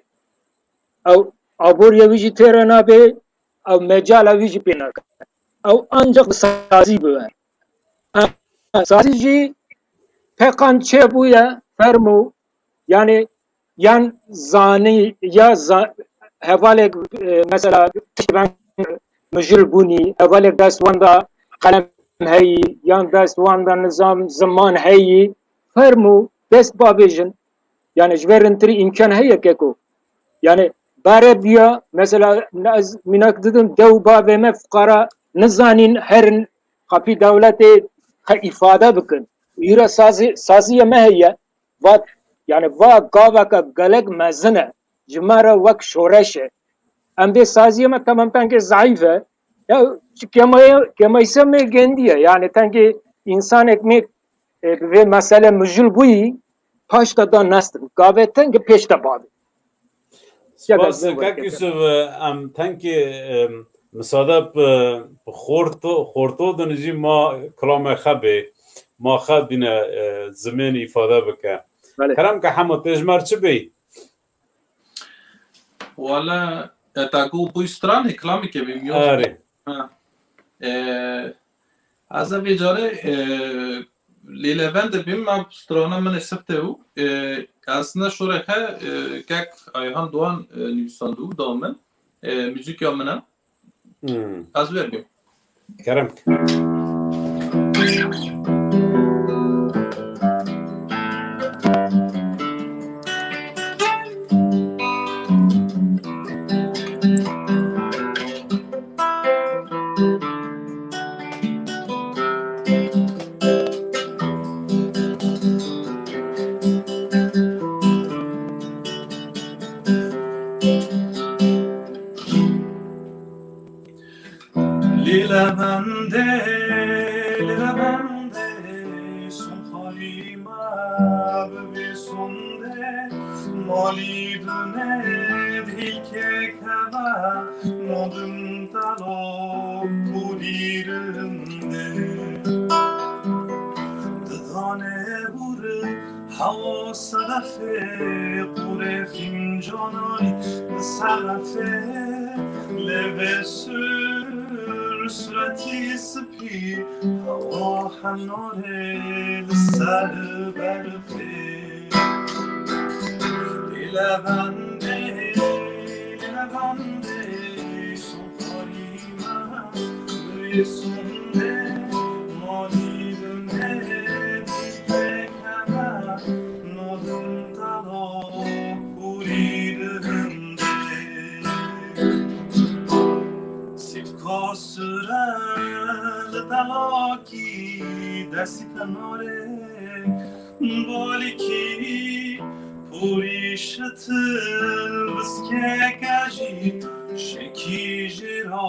Ew aboriya wî jî têre nabe, ew mecala wî jî pê nake. Ew ancak bi sazî bibe. Sazî jî peqan çêbûye, fermo, yani yan zanî, ya za-, hevalek, e, mesela tişt ben mijil bûnî, hevalek dest wan da qelem heyî, yan dest wan da nizam ziman heyî, fermo, dest bavêjin. Yani ji vê rintirî îmkan heye keko. Yani bare biya, mesela ez mînak didim, dew bavê me fuqara nizanîn herin qapî dewletê xwe îfade bikin. Îra sazî, saziye me heye. Vat, yani va gaveke gelek mezin e. Ji me re wek şoreş e. Em bê saziyê me temam tengê zayîf e. Ya kêmayê, kêmayîse me gendiye. Yani tengê insanek me, e, bi vê mesele mijûl bûyî, paşta da nestin. Gavê tengê pêşte bavê. Spas, kek Yusuf, e, em tengê, e, misade bi, bi xorto, xorto din jî ma kilame xebê, ma xebîne, e, zimên îfade bike. Belê. Kerem ke Hemo, tê ji me re çi bê? Wala, e, ta ku bûy stranê kilamê ke bê miyo. Erê. Ha. E, ez vê carê, e, lê levendê bîm, me strana min ê sifte û, e, aslında şore he, e, kek Ayhan Doğan, e, nivîsandû da min, e, muzîka min e. Hmm. Ez wer bîm. Kerem. Lîle bendê, lîle bendê, son xalî me bi vê sonde, malî dune dihîlkek heve, nodim telo pûrî rinde. Didane bûri, Hewa sedefê qûrê fîncanay li ser refê lêvê sûr suretî spî hewa henarê li ser berfê. Lê levendê, lê levendê, şoxarî me, wê sonde, malî binê, dîtê keme, Nodim telo pûrî rindê. Sîvka sure li telakî destî tenarê, balikî pûrî şitil biskeke jî şekî jê ra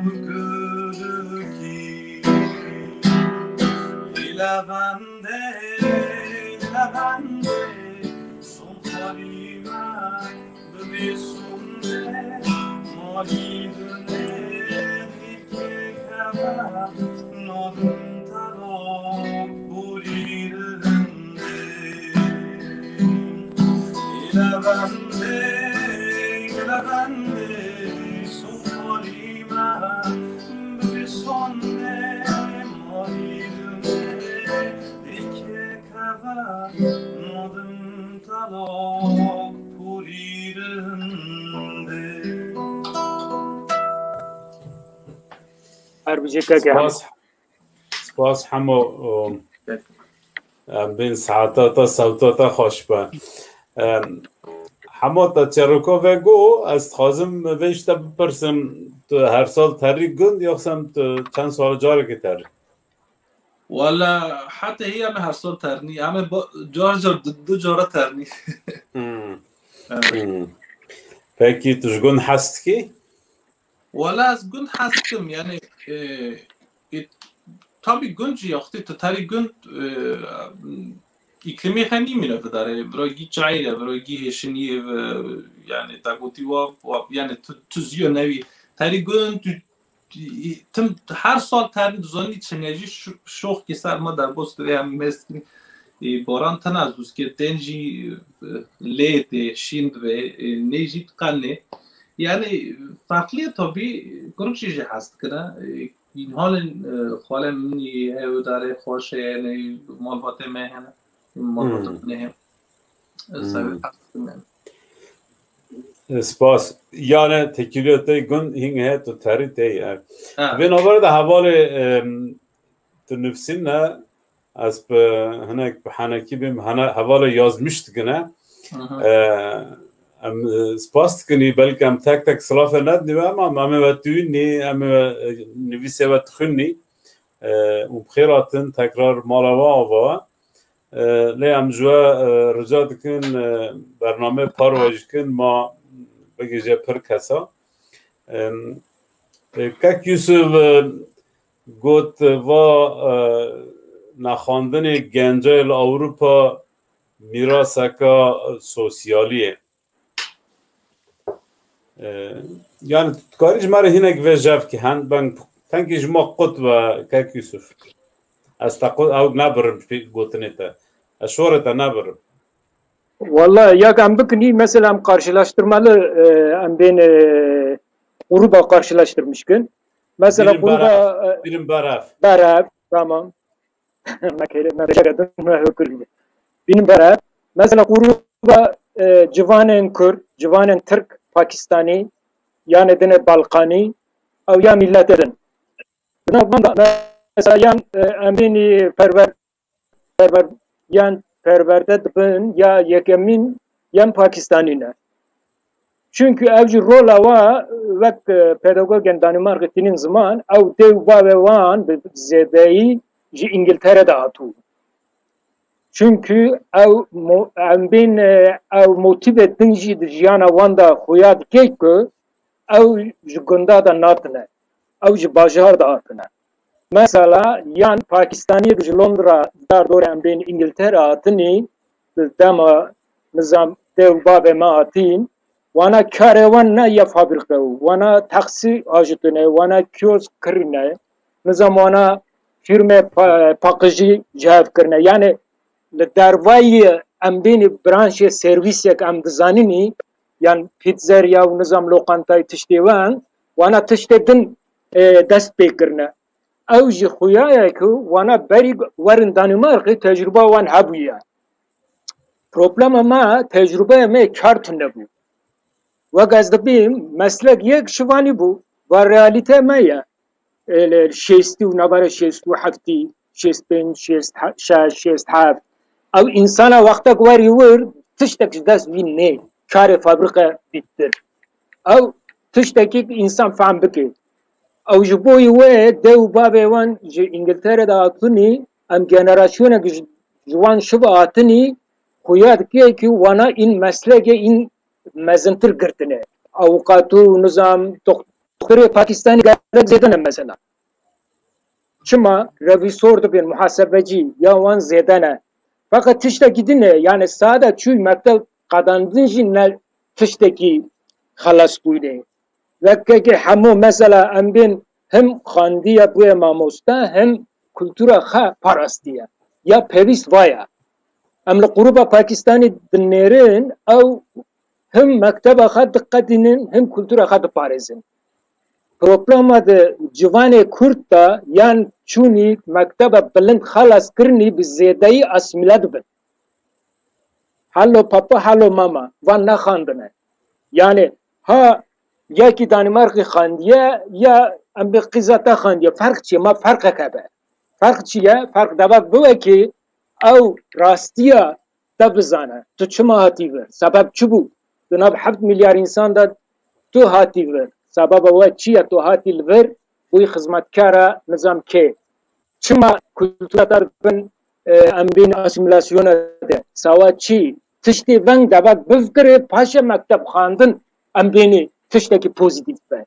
bigirikî. Lê levend Levendê, levendê, son xalî me, bibê sonde, malî dinê, dîkê keve, nodim telo, pûrî rindê. Levendê, levendê, son xalî me, bibê sonde, malî dinê, dîkê keve, nodim telo, pûrî rindê. Her bijî keke Hemo. Spas, spas Hemo. Em bên saeta te, sewta te xweş be. Em, Hemo, te çîroka ve got, ez dixwazim vê ji te bipirsim, tu her sal terî gund, yoxsem tu çend sal carekê terî? Wala heta hîya me her sal ternî. Em ê ba-, car car du, du cara ternî. Hmm. Evet. Hmm. Pekî tu ji gund hez dikî? Wala ez gund hez dikim. Yani, e, e, tabî gund jî yaxtî tu terî gund, e, îklimê xwe nîmîne vidare. Bira gî çayî re, bira gî hêşiniyê ve, yani te gotî wa, wa, yani tu, tu ziyo newî. Terî gun, tu, tu, tim, her sal terî dizanî çinê jî şo-, şoxkî ser me derbas divê em mest kin. E, baran tena zûskê tên jî, e, lê tê şîn divê, e, nê jî diqenê. Yani farklı tabii, kuruk jî jî hez dikine. E, Halin, e, xalê min î heye û darê xweş heye, ne malbatê me hene, malbatê Hmm. min heye. E, Hmm. Sewê heq dikim yani. E, spas. Yani tekîlê te gund hîng heye tu terî te ye. Ha. Vê navara de hevalê, em, tu nivîsîne, ez bi hinek bi henekî bîm, hene, hevalê yazmiş dikine. Aha. E, em, e, spas dikin, belkî em tek tek silafê nedinî we, ama em ê we tûnî, em ê we, e, nivîsê we dixwînî. E, û bi xêr hatin tekrar mala we ava. E, lê em ji we, e, rica dikin, e, bername parve jî kin, ma bigihîje pir kesa. E, e, Kek Yusuf, e, got, va, e, nexwendinê gencayê li Ewropa mîraseka sosyalî ye. E, yani tu dikarî ji me re hinek vê jev kî hen beng tenkî ji me qut ve Kek Yusuf. Ez te qut ew nebirim pê gotinê te. Ez şorê te nebirim. Walla ya em bikinî, mesela em karşılaştırmalı, e, em bên, e, gruba karşılaştırmış kin. Mesela Bîrin gruba, berev, e, bîrin berev. Berev, tamam. Me kere, me beşer edin, me hukul. Bînin berev. Mesela gruba, e, civanên Kurd, civanên Tirk, Pakistanî, yanê dinê Balkanî, ew ya milletê din. Bina van da, mesela yan, e, em bînî perwer, perwer, yan perwerde dibin ya yekemîn yan Pakistanî ne. Çünkü ev jî rola wa wek, e, pedagogên Danimarkê tînin ziman, ew dê û bavê wan bi zêdeyî ji Îngiltere de hatû. Çünkü ew mo-, em bên, e, ew motîvê din jî di jiyana wan de xuya dike ku ew ji gunda de natine, ew ji bajar de hatine. Mesela yan Pakistaniyek ji Londra dar dor em bên Îngiltere hatinî, di dema nizam dê û bavê me hatîn, wana karê wan ne ya fabrîke û, wana taksî ajitine, wana kiosk kirine, nizam wana firmê pa-, paqijî cehev kirine. Yani li dervayî em bînî branşê servîsek em dizaninî, yan pizzeria û nizam loqantayê tiştê wan, wana tiştê din, e, dest pê kirine. Ew jî xuya ye ku wana berî werin Danimarkê tecrûba wan hebûye. Problema me, tecrûbeya me kar tune bû. Wek ez dibîm, meslek yek şivanî bû. Va realîte me ye. E, li şêstî û navara şêst û heftî, şêst pênc, şêst şeş, şêst heft. Ew însana wextek werî wir, tiştek ji dest wî nê. Karê fabrîke bîttir. Ew tiştekî însan fehm bike. Ew ji bo wê dê û bavê wan ji Îngiltere de hatinî, em generasyonek ji, ji wan şiva hatinî, xuya dike ki wana în meslekê în mezintir girtine. Avukatû, nizam, doxtorê Pakistanî gerek zêde ne mesela. Çima? Revîsor dibên, muhasebecî, ya wan zêde ne. Feqet tiştekî din e, yani sade çûy mekteb qedandin jî ne tiştekî xelas bûyne. Wekekê hemû mesela em bên him xandiye bûye mamoste, him kultura xwe parastiye. Ya pêwîst vaya. Em li qurûba Pakistanî dinêrin, ew him mekteba xwe diqedînin, him kultura xwe diparêzin. Problema di civanê Kurd de yan çûnî mekteba bilind xelas kirinî bi zêdeyî asîmîle dibin. Halo papa, halo mama, van nexandine. Yani ha yekî Danimarkî xandiye ya em bi qîza te xandiye. Ferq çi ye? Ma ferqek hebe. Ferq çi ye? Ferq deva bibe ki ew rastiya te bizane. Tu çima hatî vir? Sebeb çi bû? Di nav heft milyar însan de tu hatî vir. Sebeba we çi ye? Tu hatî li vir, bûyî xizmetkara nizam kê. Çima kultura te bin, e, em bîn asîmîlasyona de? Sawa çi? Tiştê veng devek bivkirê, paşê mekteb xwendin em bînî tiştekî pozîtîf be.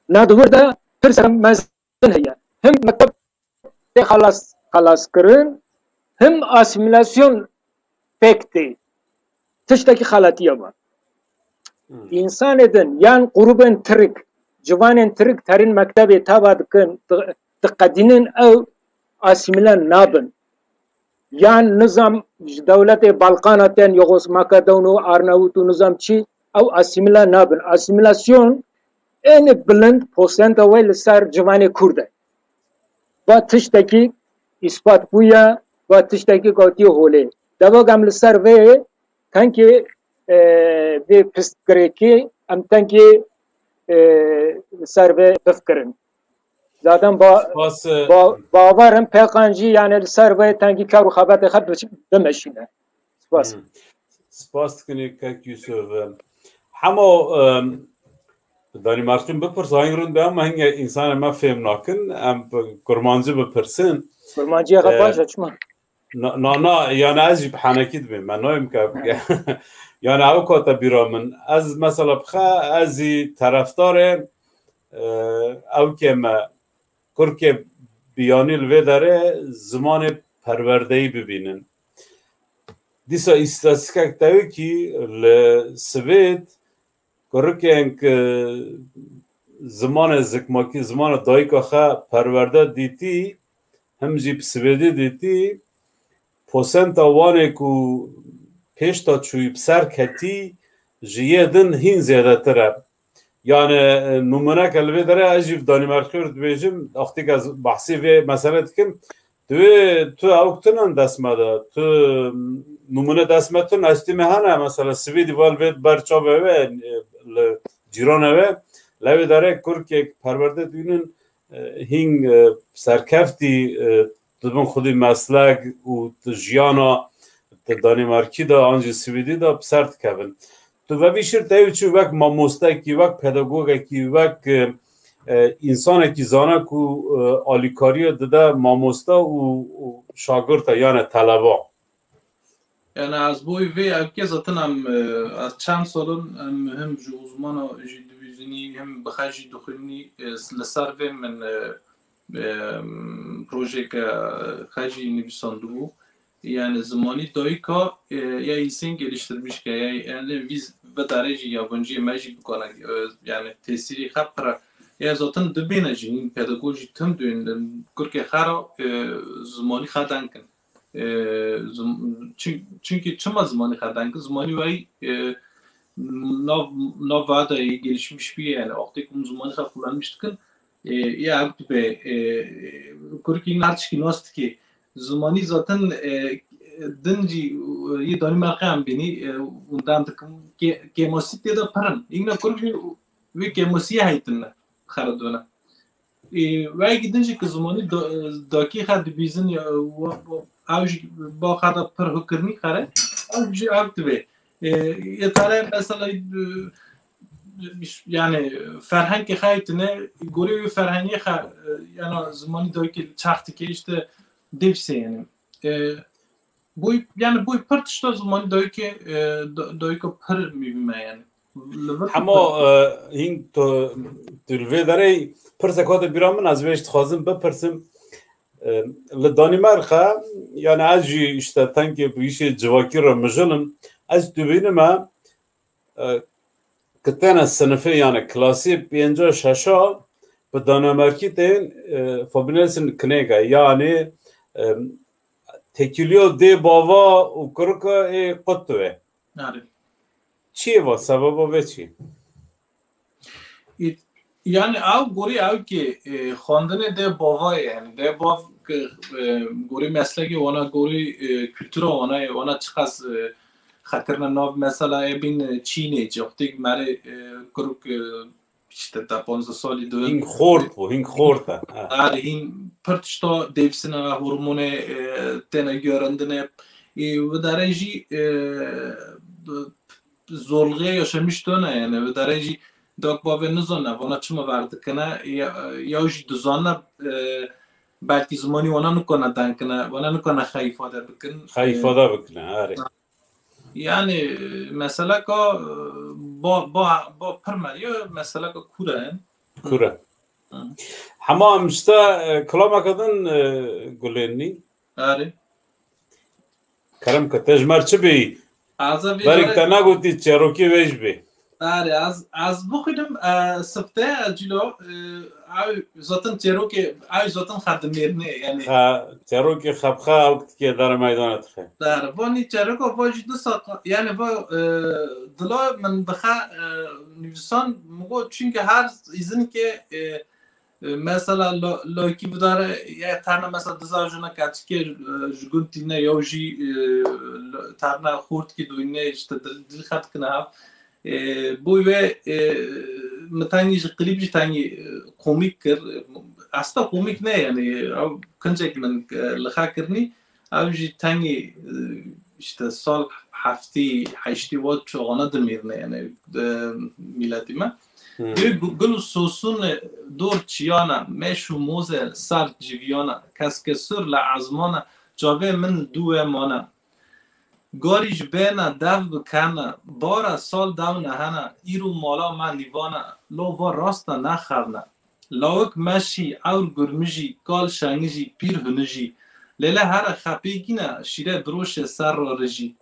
Na di wir de pirsa mez- heye. Him mekteb tê xelas, xelas kirin, him asîmîlasyon pêk tê. Tiştekî xeletiya me. Hmm. Însanê din yan grûbên Tirk, ciwanên Tirk terîn mektebê tava dikin, di-, diqedînin ew asîmîle nabin. Yan nizam ji dewletê Balkana tên, Yugos-, Makedon û Arnavut û nizam çi, ew asîmîle nabin. Asîmîlasyon ênî bilind posenta wê li ser ciwanê Kurd e. Va tiştekî îspat bûye, va tiştekî gotiye holê. Devok em li ser vê tenkê, e, vê pirsgirêkê em tenkê, e, li ser vê bifkirin. Zaten ba-, Spas, e, ba-, bawer im pêkan jî, yani li ser vê tenkî kar û xebetê xwe biş-, bimeşîne. Spas. Hmm. Spas dikin kek Yusuf. Hemo, em, Danîmarkî bipirs, hing rind be, ama hinge însanê me fêm nakin, em bi kurmancî bipirsin. Kurmanciya xwe E, baş e, çima? Na, na, na, yani ez jî bi henekî dibêm, me nayêm ke, yani ew kate bîra min. Ez mesela bixe, ez jî terefdarê, e, ew ke me kurkê biyanî li vê derê zimanê perwerdeyî bibînin. Dîsa îstatîstikek tevî kî li Swêd kurikên ku zimanê zikmakî, zimana dayika xwe perwerde dîtî, him jî bi Swêdî dîtî, posenta wanê ku pêş de çûyî bi ser ketî, ji yê din hîn zêdetir e. Yani, e, nûmuneke li vê derê ez jî bi Danîmarkî re dibêjim, wextî ez behsî vê mesele dikim, tu, tu ew tune dest me de, tu nûmune dest me tune, ez tî me hene, mesela Swêdî val vê ber çavê we, e, li cîranê we, lewê derê kurkek perwerde dînin, e, hîn, e, serkeftî, e, dibin xwedî meslek û di jiyana di Danîmarkî de an jî Swêdî de bi ser dikevin. Tu vevî şir teyê çi wek mamostekî, wek pedagogekî, wek, e, e, însanekî zana ku, e, alîkariyê dide mamoste û, û şagirte, yani teleba. Yani ez boy vê evkê zaten em, e, ez çend sal in, em him ji uzmana jî dibîzinî, him bi xwe jî dixwînî, e, li ser vê min, e, e, projeke xwe jî nivîsandibû. Yani zimanî dayika, e, ya însan geliştirmiş ke, ya yani vî, vê derê jî yabanciyê me jî bikane, e, yani tesîrî xwe pir e. Ya zaten dibêne jî, hîn pedagog jî tim duyên, kurkê xwe re, e, zimanî xwe denkin. E, zim-, çin-, çinkî çima zimanî xwe denkin? Zimanî weyî, e, nav, nav vada gelişmiş bî, yani wextê ku zimanî xwe kullanmiş dikin, e, ya ev dibe, e, kurkî her tişkî nas dikê. Zimanî zaten, e, din jî, e, yê Danîmarka em bînî, e, hûn dem dikin, kê-, kêmasî tê de pir in. Îngna kurkî wê kêmasiyê heytin ne, xeredibine. E, wekî din jî ki zimanî da-, dakî xwe dibîzin, ya, wa-, wa-, ew jî ba xwe de pir hukirnî xere, ew jî ev dibe. E, yê tare mesela, e, yani ferhengê xwe tine, gorê wê ferhengê xwe, e, yana zimanî dayikê çax dike, işte dêvsê yani. E, boy, yani boy pir tişta zimanî dayikê, e, da-, dayika pir mîvîme yani. Li vir Hemo, pir. E, hîn tu, tu li vê derê pirsek hate bîra min, ez vê jî dixwazim bipirsim. E, li Danîmarka, yani ez jî işte tenkê bi îşê civakî re mijil im. Ez dibînime, e, ki têne sinifê, yani klasê pênca şeşa bi Danîmarkî tên, e, fabinelsin kinêke, yani, e, têkiliya dê bava û kurika ê qut dibe. Nare. Çi ye va? Sebeba vê çi ye? Î-, yani ew gorî ew ki, e, xwendinê dê bava ye, yani dê bav ki, e, gorî meslekê wana, gorî, e, kultura wana ye, wana çiqas, e, xetirine nav mesela ê bîn, e, Çînê, coxtêk merê, e, kuruk, e, işte ta panzdeh salî dibin. Hîn xort bû, hîn xort e. Ha. Her hîn pir tişta dêvsine, hormonê, e, têne görendine. E, ve derê jî, e, zorlixê yaşamiş tune yani. Ve derê jî dak bavê nizane, vana çima ver dikine, ya, ya jî dizane, e, belkî zimanî wana nikane denkine, wana nikane xwe îfade bikin. Xwe E, îfade bikine, erê. Yani, e, meseleka, e, ba, ba, ba pir meriyo, meseleka kure. Kure. Hı. Hema em işte, e, kilameke din, e, gulênî. Erê. Kerem ke te ji me re çi bêyî? Aza vê Berî carê- te negotî çêrokê wê jî bê. Erê, ez, ez bixwînim, e, sifte, e, cilo, e, ew zaten çêrokê, ew zaten xedimêrine, yani. Xa, çêrokê xebxe ew tikê dere meydana dixe. Dere, vanî çêroka va jî du saqa, yani va, e, dila min bixe, e, nivîsan, min got, çünkü her îzin ke, e, e, mesela lo-, lokî vidare, ya tane mesela diza juna keçikê, e, ji gund tîne, ya jî, e, lo-, terne xortkî doyne, işte dil, dil xet kine hev. E, boy ve, e, min tengî ji klîp jî tengî, e, komîk kir. Aslında komîk ne yani, ew kincek min, e, li xe kirnî, ew jî tengî, e, işte sal heftî, heştî wat çaxana dimîrne yani, e, miletî me. Hmm. Dê gu-, gul û sosun e dor çiyana, meş û moze ser civiyana, keske sur le azmana, çavê min duwe mana. Gorî ji bêne dev bikene, bara sal dew nehene, îro mala me nîvane, lo va rasta nexevne. Lawik meşî, ewr gurmijî, kal şengijî, pîr hunijî. Lêle here xepêgîne, şîre biroşe ser ra rijî.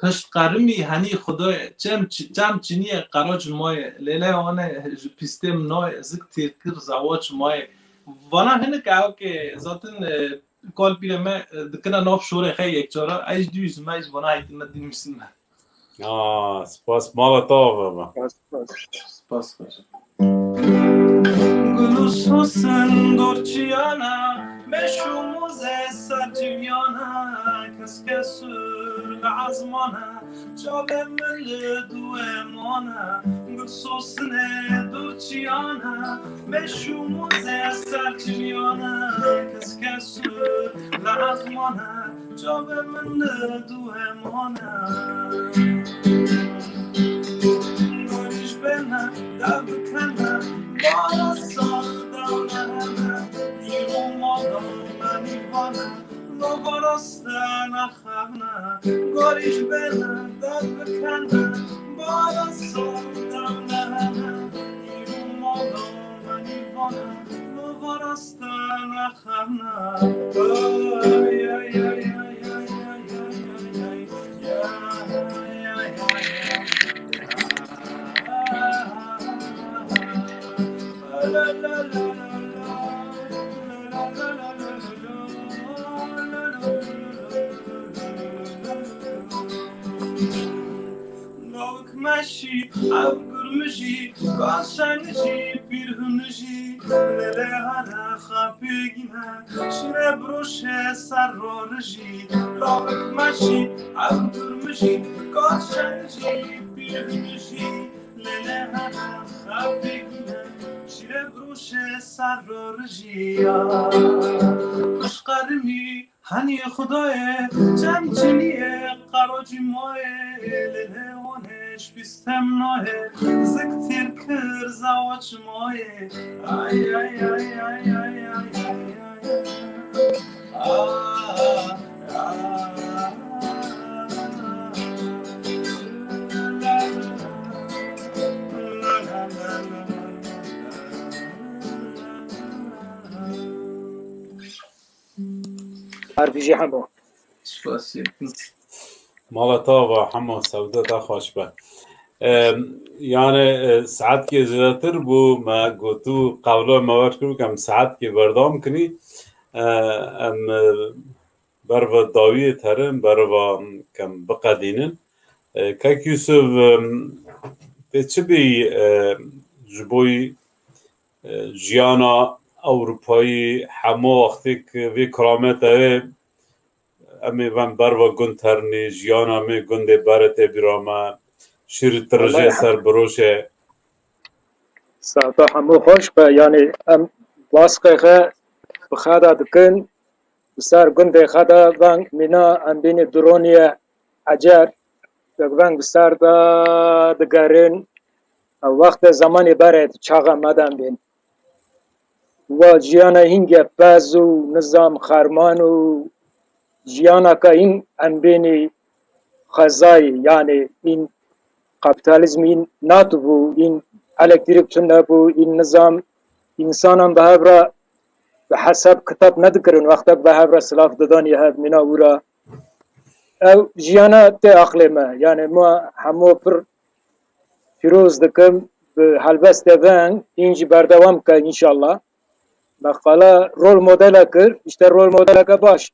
Pişt qerimî henî Xudayê, çem çi-, çem çinîye qerac mayê. Lêle wane ji pîstê min nayê, zik têr kir zewac mayê. Vana hinik ew ke zaten, e, Kalpîre me, e, dikine nav şorê xey yekcara. Ez dû yüzüme, ez bana eğitim me dinmişsin me. Aa, spas, mala te ava be. Spas xweş. Gul û sosin dorçiyana, meş û moze ser civiyana, keske sur li azmana, çavê min li duwe mana. Gul sosinê dorçiyana, meş û moze ser civiyana, keske sur li azmana, çavê min li duwe mana. Gorî ji bêne dev bikene, bara sal dew nehene, îro mala me nîvane, lo va rasta nexevne. Gorî ji bêne dev bikene, bara sal dew nehene, îro mala me nîvane, lo va rasta nexevne. Lawik meşî, ew gurmijî, kaşenijî, pîrhunijî, lêlê here xapîgîne, şîre biroşe ser rorijî. Lawik meşî, ew gurmijî, kaşenijî, pîrhunijî, lêlê here xapîgîne, şîre biroşe ser rorijî. Ya pişt qerimî, Henî Xudayê, çem çinî ye, qerocî mayê, lê lê wan hêj pîstem nayê, zik têr kir zewaç mayê. Ay, ay, ay. Ah, ah. Her bijî Hemo. Spasiye. Mala te ava Hemo, sewde te xweş be. Em, yani, e, saetkê zêdetir bû, me gotû qewla me wer kir, em saetkê berdam kinî. E, em, e, berva dawiyê terin, berva kem biqedînin. E, Kek Yusuf, em, tê çi bî, e, ji boyî e, jiyana Ewropayî, hema wextê ku vê kiramete wê, em ê ven berva gund ternî, jiyana me gundê bere tê bîra me, şîr tirije ser biroşe. Sata hemû xweş be, yanî em baskê xwe bi xwe de dikin, bi ser gundê xwe de veng mîna em bînî dronî ye, ecer, wek veng bi ser de digerin, ew wextê zemanê berê di çaxa me de em bên. Wa jiyana hîn gepez û nizam xerman û jiyanaka hîn em bênî xezayî, yanî hîn kapîtalîzm hîn natibû, hîn elektrîk tune bû, hîn nizam, însanan bi hev re bi hesab kitab nedikirin, wextek bi hev re silav didan ya hev mîna wira. Ew jiyana tê aqlê me. Yani ma hemû pir pîroz dikim bi helbestê veng, hîn jî berdewam ke înşallah. Me qala rol modela kir, işte rol modeleke baş.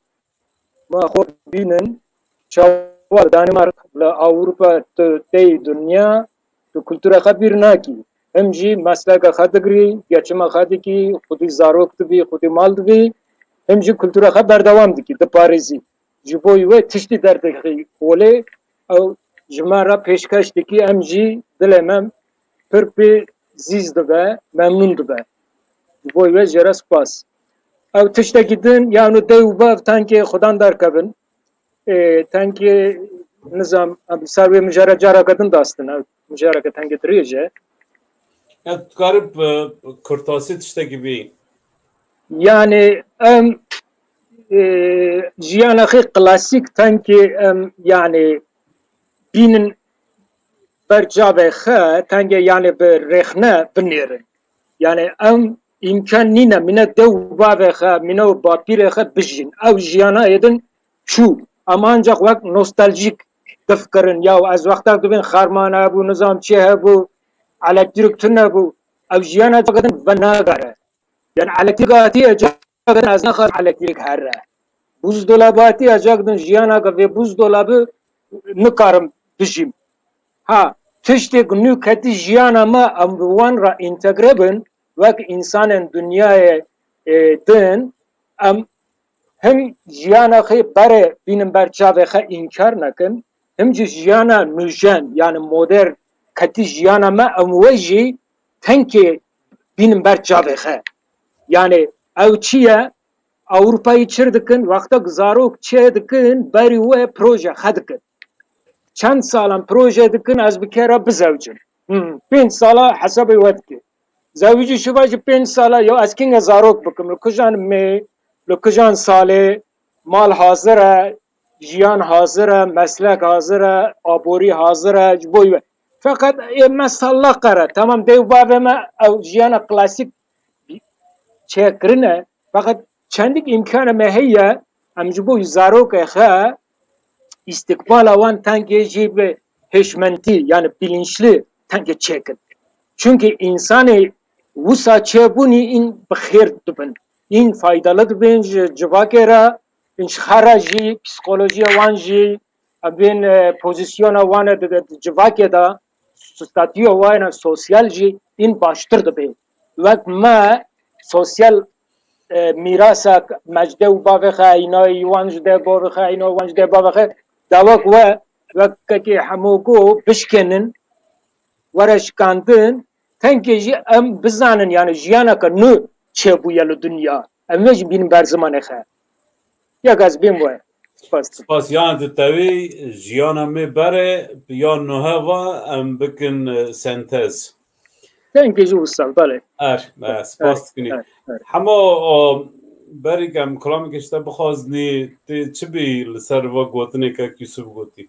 Ma xwe bînin, çawa li Danimark, li Ewropa, tu tey dinya, tu kultura xwe bîr nakî. Him jî mesleka xwe digirî, geçima xwe dikî, xwedî zarok dibî, xwedî mal dibî, him jî kultura xwe berdewam dikî, diparêzî. Ji bo wê tiştî derdixî holê, ew ji me re pêşkeş dikî, em jî dilê me pir pê zîz dibe, memnûn dibe. Ji bo wê jê re spas. Ew tiştekî din, ya nu dey û bav tenkê xudan derkevin. Ê, tenkê nizam, em ser wê mijara careke din dastin. Ew mijareke tenkê dirêj e. Ya tu dikarî bi kurtasî tiştekî bî? Yani em, e, jiyana xê klasîk tenkê em, yani bînin ber çavê xwe, tenkê yani bi rêxne binêrin. Yani em îmkan nîne, mîne dew û bavê xwe, mîne û bapîrê xwe bijîn. Ew jiyana êdin çû. Em ancak wek nostaljîk difkirin. Ya ez wextek dibên xerman hebû, nizam çi hebû, elektrik tune bû. Ew jiyana cagedin venagare. Yani elektrik hatiye cagedin ez naxwazim elektrik here. Buzdolabê hatiye cagedin jiyana ke vê buzdolabê nikarim bijîm. Ha, tiştek nû ketî jiyana me, em bi wan re întegre bin, wek însanên dinyayê, e, din, em him jiyana xê berê bînin ber çavê xwe înkar nekin, him jî jiyana nûjen, yani modern ketî jiyana me, em wê jî tenkê bînin ber çavê xwe. Yani ew çi ye? Ewropayî çir dikin, wexta ku zarok çê dikin, berî wê proje xe dikin. Çend salan proje dikin, ez bi kê re bizewicim. Hmm, pênc sala hesabê we dike. Zewicî şiva ji pênc sala, ya ez kînge zarok bikim, li kujan mê, li kujan salê, mal hazir e, jiyan hazir e, meslek hazir e, aborî hazir e, ji bo we. Feqet ê me sallaq qere. Tamam, dê û bavê me ew jiyana klasîk çêkirine. Feqet çendik îmkana me heye, em ji bo zarokê xwe îstikbala wan tengê jî bi hişmendî, yani bilinçli tengê çêkin. Çunkî însanê wisa çêbûnî în bi xêr dibin. În faydalı dibin ji civakê re, în ji xwe re jî, psîkolojiya wan jî, em bên, e, pozîsyona wan e di, di civakê de, statûya wan e sosyal jî în baştir dibe. Wek me sosyal, e, mîrasak me ji dê û bavê xwe heyna, wan ji dê bavê xwe heyna, wan ji dê bavê xwe, da wek we, wek kekê hemû ku bişkênin, were şikandin, tenkê jî em bizanin, yani jiyaneke nû çêbûye li dinya. Em vê jî bînin ber zimanê xwe. Yek ez bêm we. Spas. Spas. Yan di tevî jiyana me berê, ya nuhe va em bikin, e, sentez. Tenkê jî wisa, belê. Er, e, spas dikinî. Er, er. Hema, o, berî ke em kilamekê ji te bixwazinî, tê çi bî li ser va gotinê kek Yusuf gotî?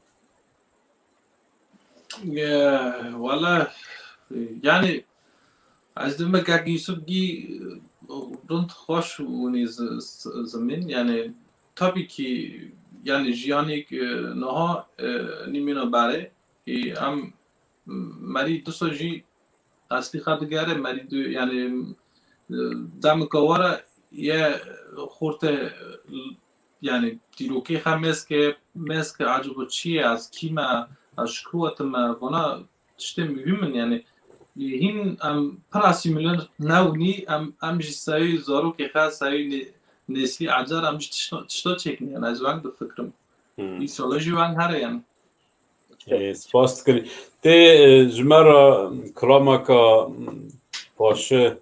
Wala, yani, ez dibime kek Yusuf gî, e, rind xweş hûnî zi-, zi-, zimîn, yani, tabii ki, yani, jiyanik, e, niha, e, nîmîna berê, e, em merî disa jî eslî xwe digere, merî du, yani, e, demika were ye xurte, e, yani, dîrokê xwe mêz ke, mêz ke, acaba çi ye, ez kî me, ez ji ku wetim me, vana tiştê muhîm in, yani, hîn em pir asîmîle nebûnî, em, em jî sewî zarokê xwe, sewî nê-, nêslî ecar em jî tişta, tişta çêkin, yani, ez weng difikirim. Hmm. Înşallah jî weng here, yani. Ê, spas dikin. Tê, e, ji me re kilameka, m, paşi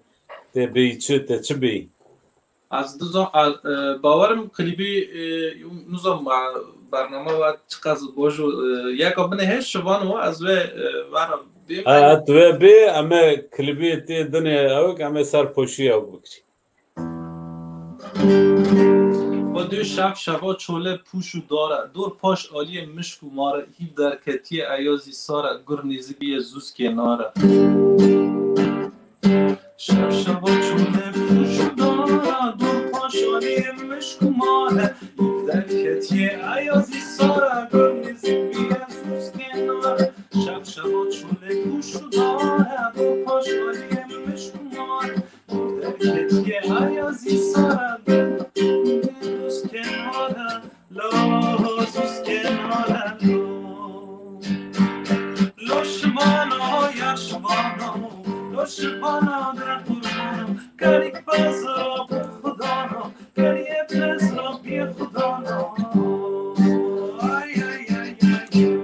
tê bêyî çi, tê çi bêyî? Ez dizan, e, e, bawerim klîbî, e, nizam, e, bername ve çiqas baş o, e, yeka binê hêj şivan o, ez vê, e, vera bêm. Ha, tu vê bê, em ê klîbî tê dinê ew, em ê ser poşî ew bikirî. Xwedê şev şeva çole pûş û dare, dor paş aliyê mişk û mare, hîv derketiye eyazî sare, gur nêzîkî ye zûz kênare. Şev şeva çole pûş û dare, dor paş aliyê mişk û mare, Derketiye ayazî sara, gul nêzik bîye zûz kenara. Şev şeva çolê kûşû dara, bo paşxaliyê mişk û mara. Derketiye ayazî sara, gul nêzik bîye zûz kenara. Lo, zûz kenara lo. Lo şivana, yar şivana, lo şivana de qurbana. Kerîk pez ra bi xudana, kerî pez ra bi xudana. Ay, ay, ay, ay, ay.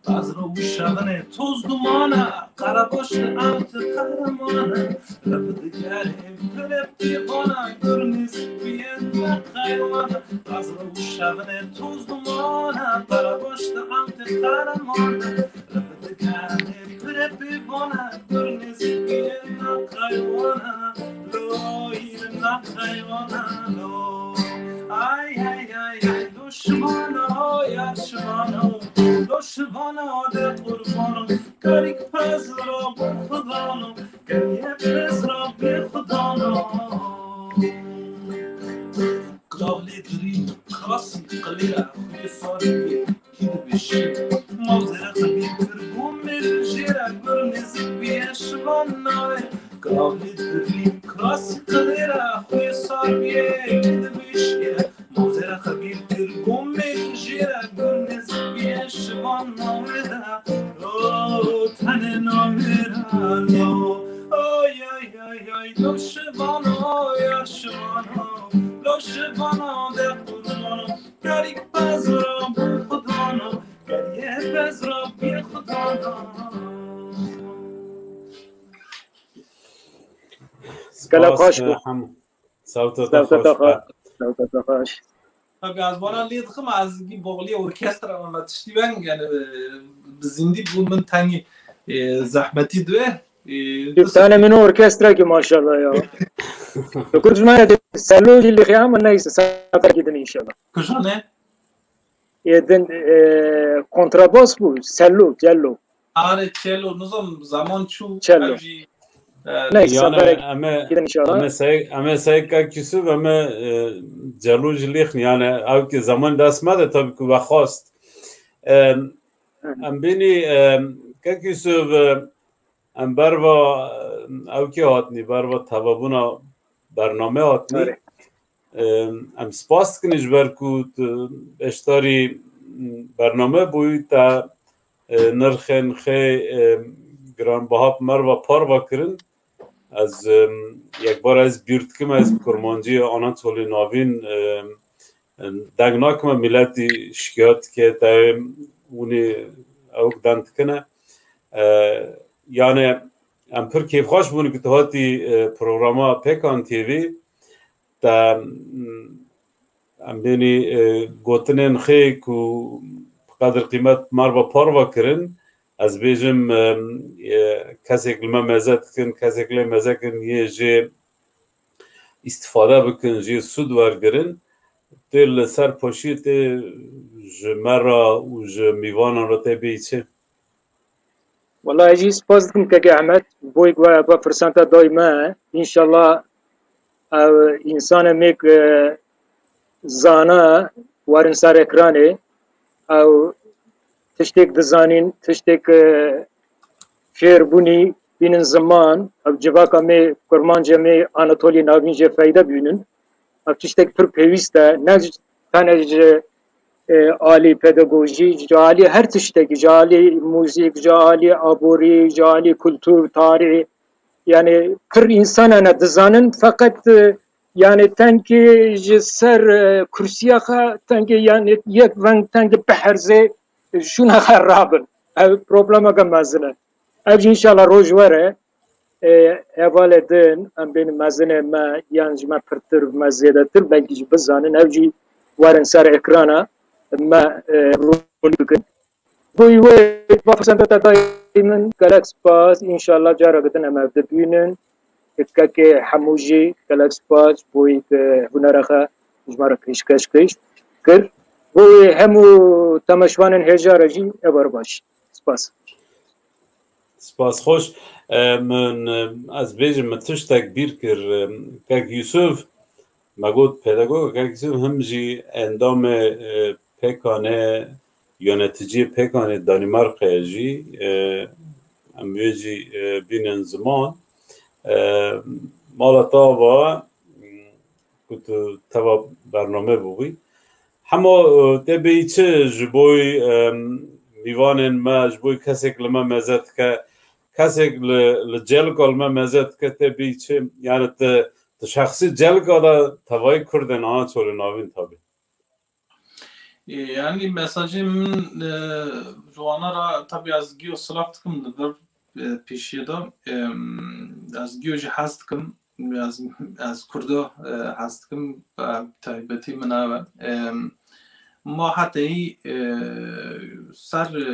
Pez ra û şevinê toz dumana, qerebaş de ew ti qeremana. Rep digerê pire pîvana, gur nêzik bîye ne qeywana. Pez ra û şevinê toz dumana, qerebaş de ew ti qeremana. Rep digerê pire pîvana, gur nêzik bîye ne qeywana. Lo, yî ne qeywana, lo. Ay, ay, ay, ay, lo şivana, yar şivana, lo şivana de qurbana. Kerîk pez ra bi xudana, kerî pez ra bi xudana. Klavlê dirî, klasîk, qilêra xwê sar bî, kî dibêşî? Mawzera xebîr kir, gomê jêra gur nêzik bîye şivan navê. Klavlê dirî, klasîk, qilêra xwê sar bî, kî dibêşî? Mozera xebîr kir, gomê jêra gur nêzik bîye şivan navê de. O, tenê navê de, no. Ay, ay, ay, ay, lo şivana, yar şivana, lo şivana de qurbana. Kerîk pez ra bi xudana, kerî pez ra bi xudana. Gelek xweş bû. Sewta te xweş be. Sewta te xweş. Tabii ez vana lê dixim, ez gî boxliyê orkestra me tiştî ben, yani, e, bi zindî bû min tengî, e, zehmetî dibe. E, Tu tane min orkestra ki maşallah ya. Tu kuj me de selo jî lixê ama neyse, sefer gidin inşallah. Kujane? Ê din, e, kontrabas bû, selo, cello. Are çelo, nizam zaman çû, Çelo. Ev jî, e, Neyse, Yani berek em ê, gidin inşallah. Em ê sey, em ê sey kek Yusuf, em ê, e, cello jî lêxin. Yani ew ki zaman dest me de tabii ku vexwast. E, Hı. Em bînî, e, kek Yusuf, e, em berva, e, ew ki hatnî, berva tevabûna bername hatnî. Erê. E, em spas dikin ji ber ku tu beşdarî bername bûyî, te, e, nirxên xê, e, giranbiha bi me re ve parve kirin. Ez, e, yekbar ez bîr dikim, ez bi kurmancî Anatolî Navîn, e, e, deng nakim, miletî şikayet dike, te hûnî ew den dikine. E, yani em pir kêfxweş bûn ku tu hatî, e, programa Pêkan T V. Te, mm, em bênî, e, gotinên xê ku bi qedir qîmet me re ve parve kirin, ez bêjim, e, e, kesêk li me meze dikin, kesêk lê meze kirin, yê jê îstifade bikin, jê sûd wergirin, tê li ser paşiyê tê ji me re û ji mîvanan re tê bêyî çi? Wela ez jî spas dikim kekê Ehmed, boy ku we firseta dayî me. Înşallah ew însanê mêk, e, zana werin ser ekranê, ew tiştêk dizanîn, tiştêk, e, fêr bûnî bînin ziman, ev civaka me, kurmanca me, Anatolî Navîn jê feyde bînin. Ev tiştek pir pêwîst e, ne ji, tenê ji, e, alî pedagojî, ji alî her tiştekî, ji alî muzîk, ji alî aborî, ji alî kultur, tarîh. Yani pir însan hene dizanin, feqet, e, yani tenkê ji ser, e, kursiya xwe tenkê yani yek veng tenkê biherzê şûna xwe rabin. Ev problemeke mezin e. Ev jî înşallah roj were, e, hevalê din, em bên mezinê me, yan ji me pirtir, me zêdetir, belkî jî bizanin, ev jî werin ser ekrana me, e, rûnî bikin. Bo wê va firseta te dayî min, gelek spas. Înşallah careke din em ev dibînin. Kekê hemû jî gelek spas bo wê ku hunera xwe ji me re pêşkeş kir, kir. Bo wê hemû temaşevanên hêja re jî ev baş. Spas. Spas xweş. E, min, e, ez bêjim, min tiştek bîr kir. E, kek Yusuf, me got pedagog, him jî endamê, e, pêkanê, yöneticiyê pêkanê Danimarkayê jî, e, em wê jî, e, bînin ziman. E, mala te ava, ku tu teva bername bûbî. Hema, e, te bêyî çi ji bo, e, mîvanên me, ji bo kesek li me meze dike, kesek li, li celika li me meze dike, te bêyî çi? Yani tu, tu şexsî celika de tevayî Kurdên ana çolê navîn tabî. E, yani mesajê min, e, ji wana re tabî ez giyo silav dikim li vir, e, pêşiyê de. E, ez giyo jî hez dikim. Ez, ez Kurdo, e, hez dikim. E, taybetî min ev e. E, ma heteyî, e, ser, e,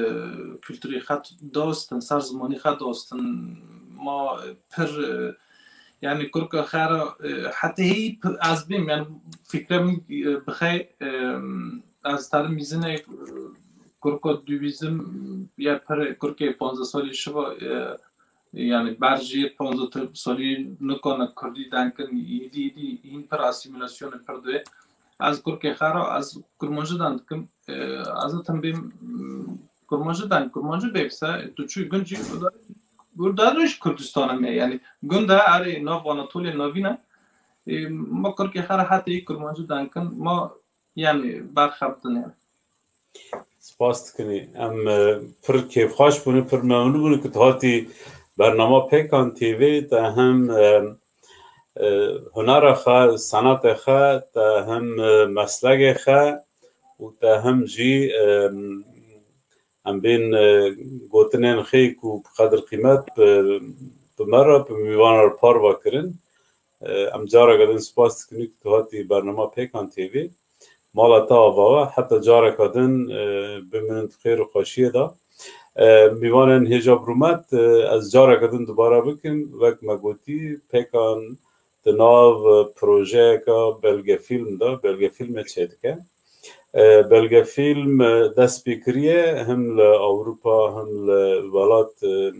kulturê xwe dostin, ser zimanî xwe dostin. Ma pir, e, yani kurka xera, e, hetê hî p-, ez bêm, yani fikre min, e, bixey, e, ez talim mîzine, e, kurka dubîzim, ya pir kurkê panzdeh salî şiva, e, yani ber jê panzdeh salî nikane kurdî denkin, îdî, îdî hîn pir asîmîlasyonê pir duyê. Ez kurkê xera, ez kurmancî dan dikim, e, ez zaten bêm, kurmancî dan, kurmancî bêvse, tu çû guncî, burada, burada da jî Kurdistan e, yani gunda erê nav Anatoliya navîn e. E, ma kurkê xera hetê kurmancî dan kin, ma yani berxebitine. Spas dikinî. Em, e, pir kêfxweş bûne, pir memnûn bûne ku tu hatî bernama Pêkan T V, te him, e, e, hunera xwe, senatê xwe, te him, e, meslegê xwe û te him jî, e, em bên, e, gotinên xê ku bi qedir qîmet bi, bi me re, bi mîvana re parve kirin. E, em careke din spas dikin ku tu hatî bernama Pêkan T V. Mala te ava we, heta careke din, e, bimînin di xêr û xweşiyê de. E, mîvanên hêja bi rûmet, e, ez careke din dubare bikim, wek me gotî, Pêkan di nav, e, projeyeka belgefîlm de, belgefîlmê çêdike. E, belgefîlm, e, dest pê kiriye, him li Ewropa, him li welat, e,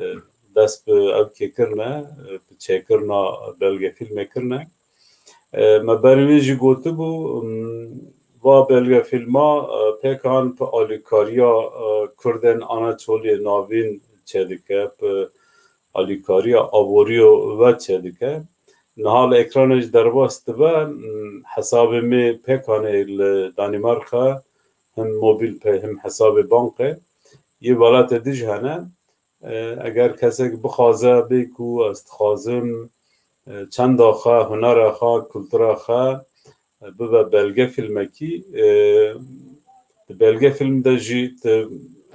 e, dest bi ev kê kirine, e, bi çêkirina belgefîlmê kirine. E, me berê wê jî gotibû, m, va belgefîlma, e, Pêkan bi alîkariya, e, Kurdên Anaçoliyê navîn çêdike, bi alîkariya aboriyo ve çêdike. Niha li ekranê jî derbas dibe, m, hesabê me Pêkanê li Danîmarka, him mobil pey, him hesabê bankê, yê welatê dî jî hene. E, eger kesek bixwaze bê ku ez dixwazim, e, çenda xwe, hunera xwe, kultura xwe, e, bibe belgefîlmekî, e, di belgefîlm de jî tu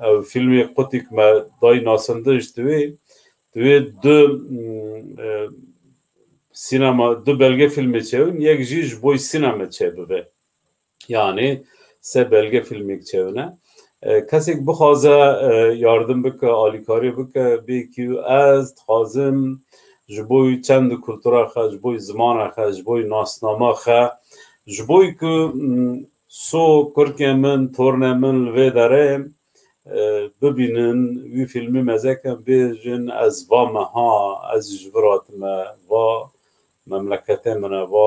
ev fîlmê qutik me dayî nasindiş, divê, divê du, mm, e, sînema, du belgefîlmê çêbin, yek jî ji bo sînema çêbibe. Yani sê belgefîlmêk çêbine. E, kesek bixwaze, e, yardim bike, alîkarî bike, bê ku ez dixwazim ji bo çend kultura xwe, ji bo zimana xwe, ji bo nasnama xwe, ji bo ku, mm, so kurkê min, tornê min li vê derê, e, bibînin, wî fîlmî meze kin, bêjin, ez va me ha, ez ji vir hatime, va memleketê min e, va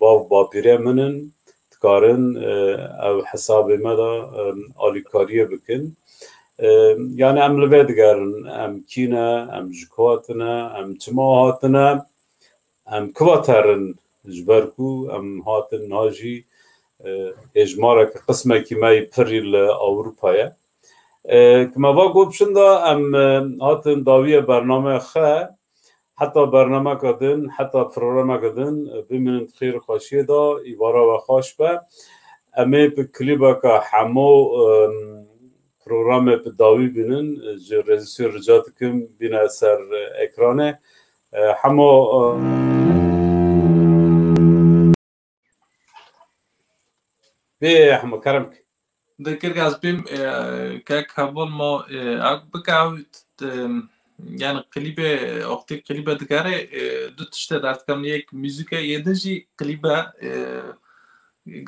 bav bapîrê min in, dikarin, e, ev hesabê me de, e, alîkariyê bikin. E, yani em li vê digerin, em kî ne, em ji ku hatine, em çima hatine, em kuva terin, ji ber ku em hatin niha jî, e, hêjmarek qismekî me yî pirî li Ewropa ye. E, ku me va got çinda em, e, hatin dawiye bername xwe, heta bernameka din, heta programeka din, e, bimînin di xêr û xweşiyê de, îvara we xweş be. Em ê bi klîbeka hemo, e, programê bi dawî bînin, ji rejîsor rica dikim bîne ser ekranê. E, hemo, e, bê hemo kerem ke. Dikir ez bêm, e, kek heval ma, e, ak bike ew, e, yani klîbe, wextê klîbe digere, e, du tişte derdikem, yek muzîke, yê din jî klîbe, e,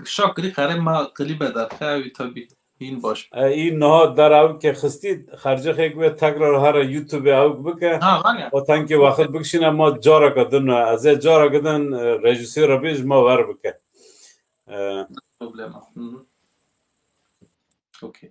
şakirî xerê ma klîbe derxe, ew tabî. Hîn baş. E, î niha der ewkê xistî, xercixêk wê tekrar here YouTube ewk bike. Ha, var ya. O tenkê wexit bikişîne, ma careke din, ez ê careke din, e, rejîsêr re bêj ma wer bike. E, Problema. Hı hı. Okey.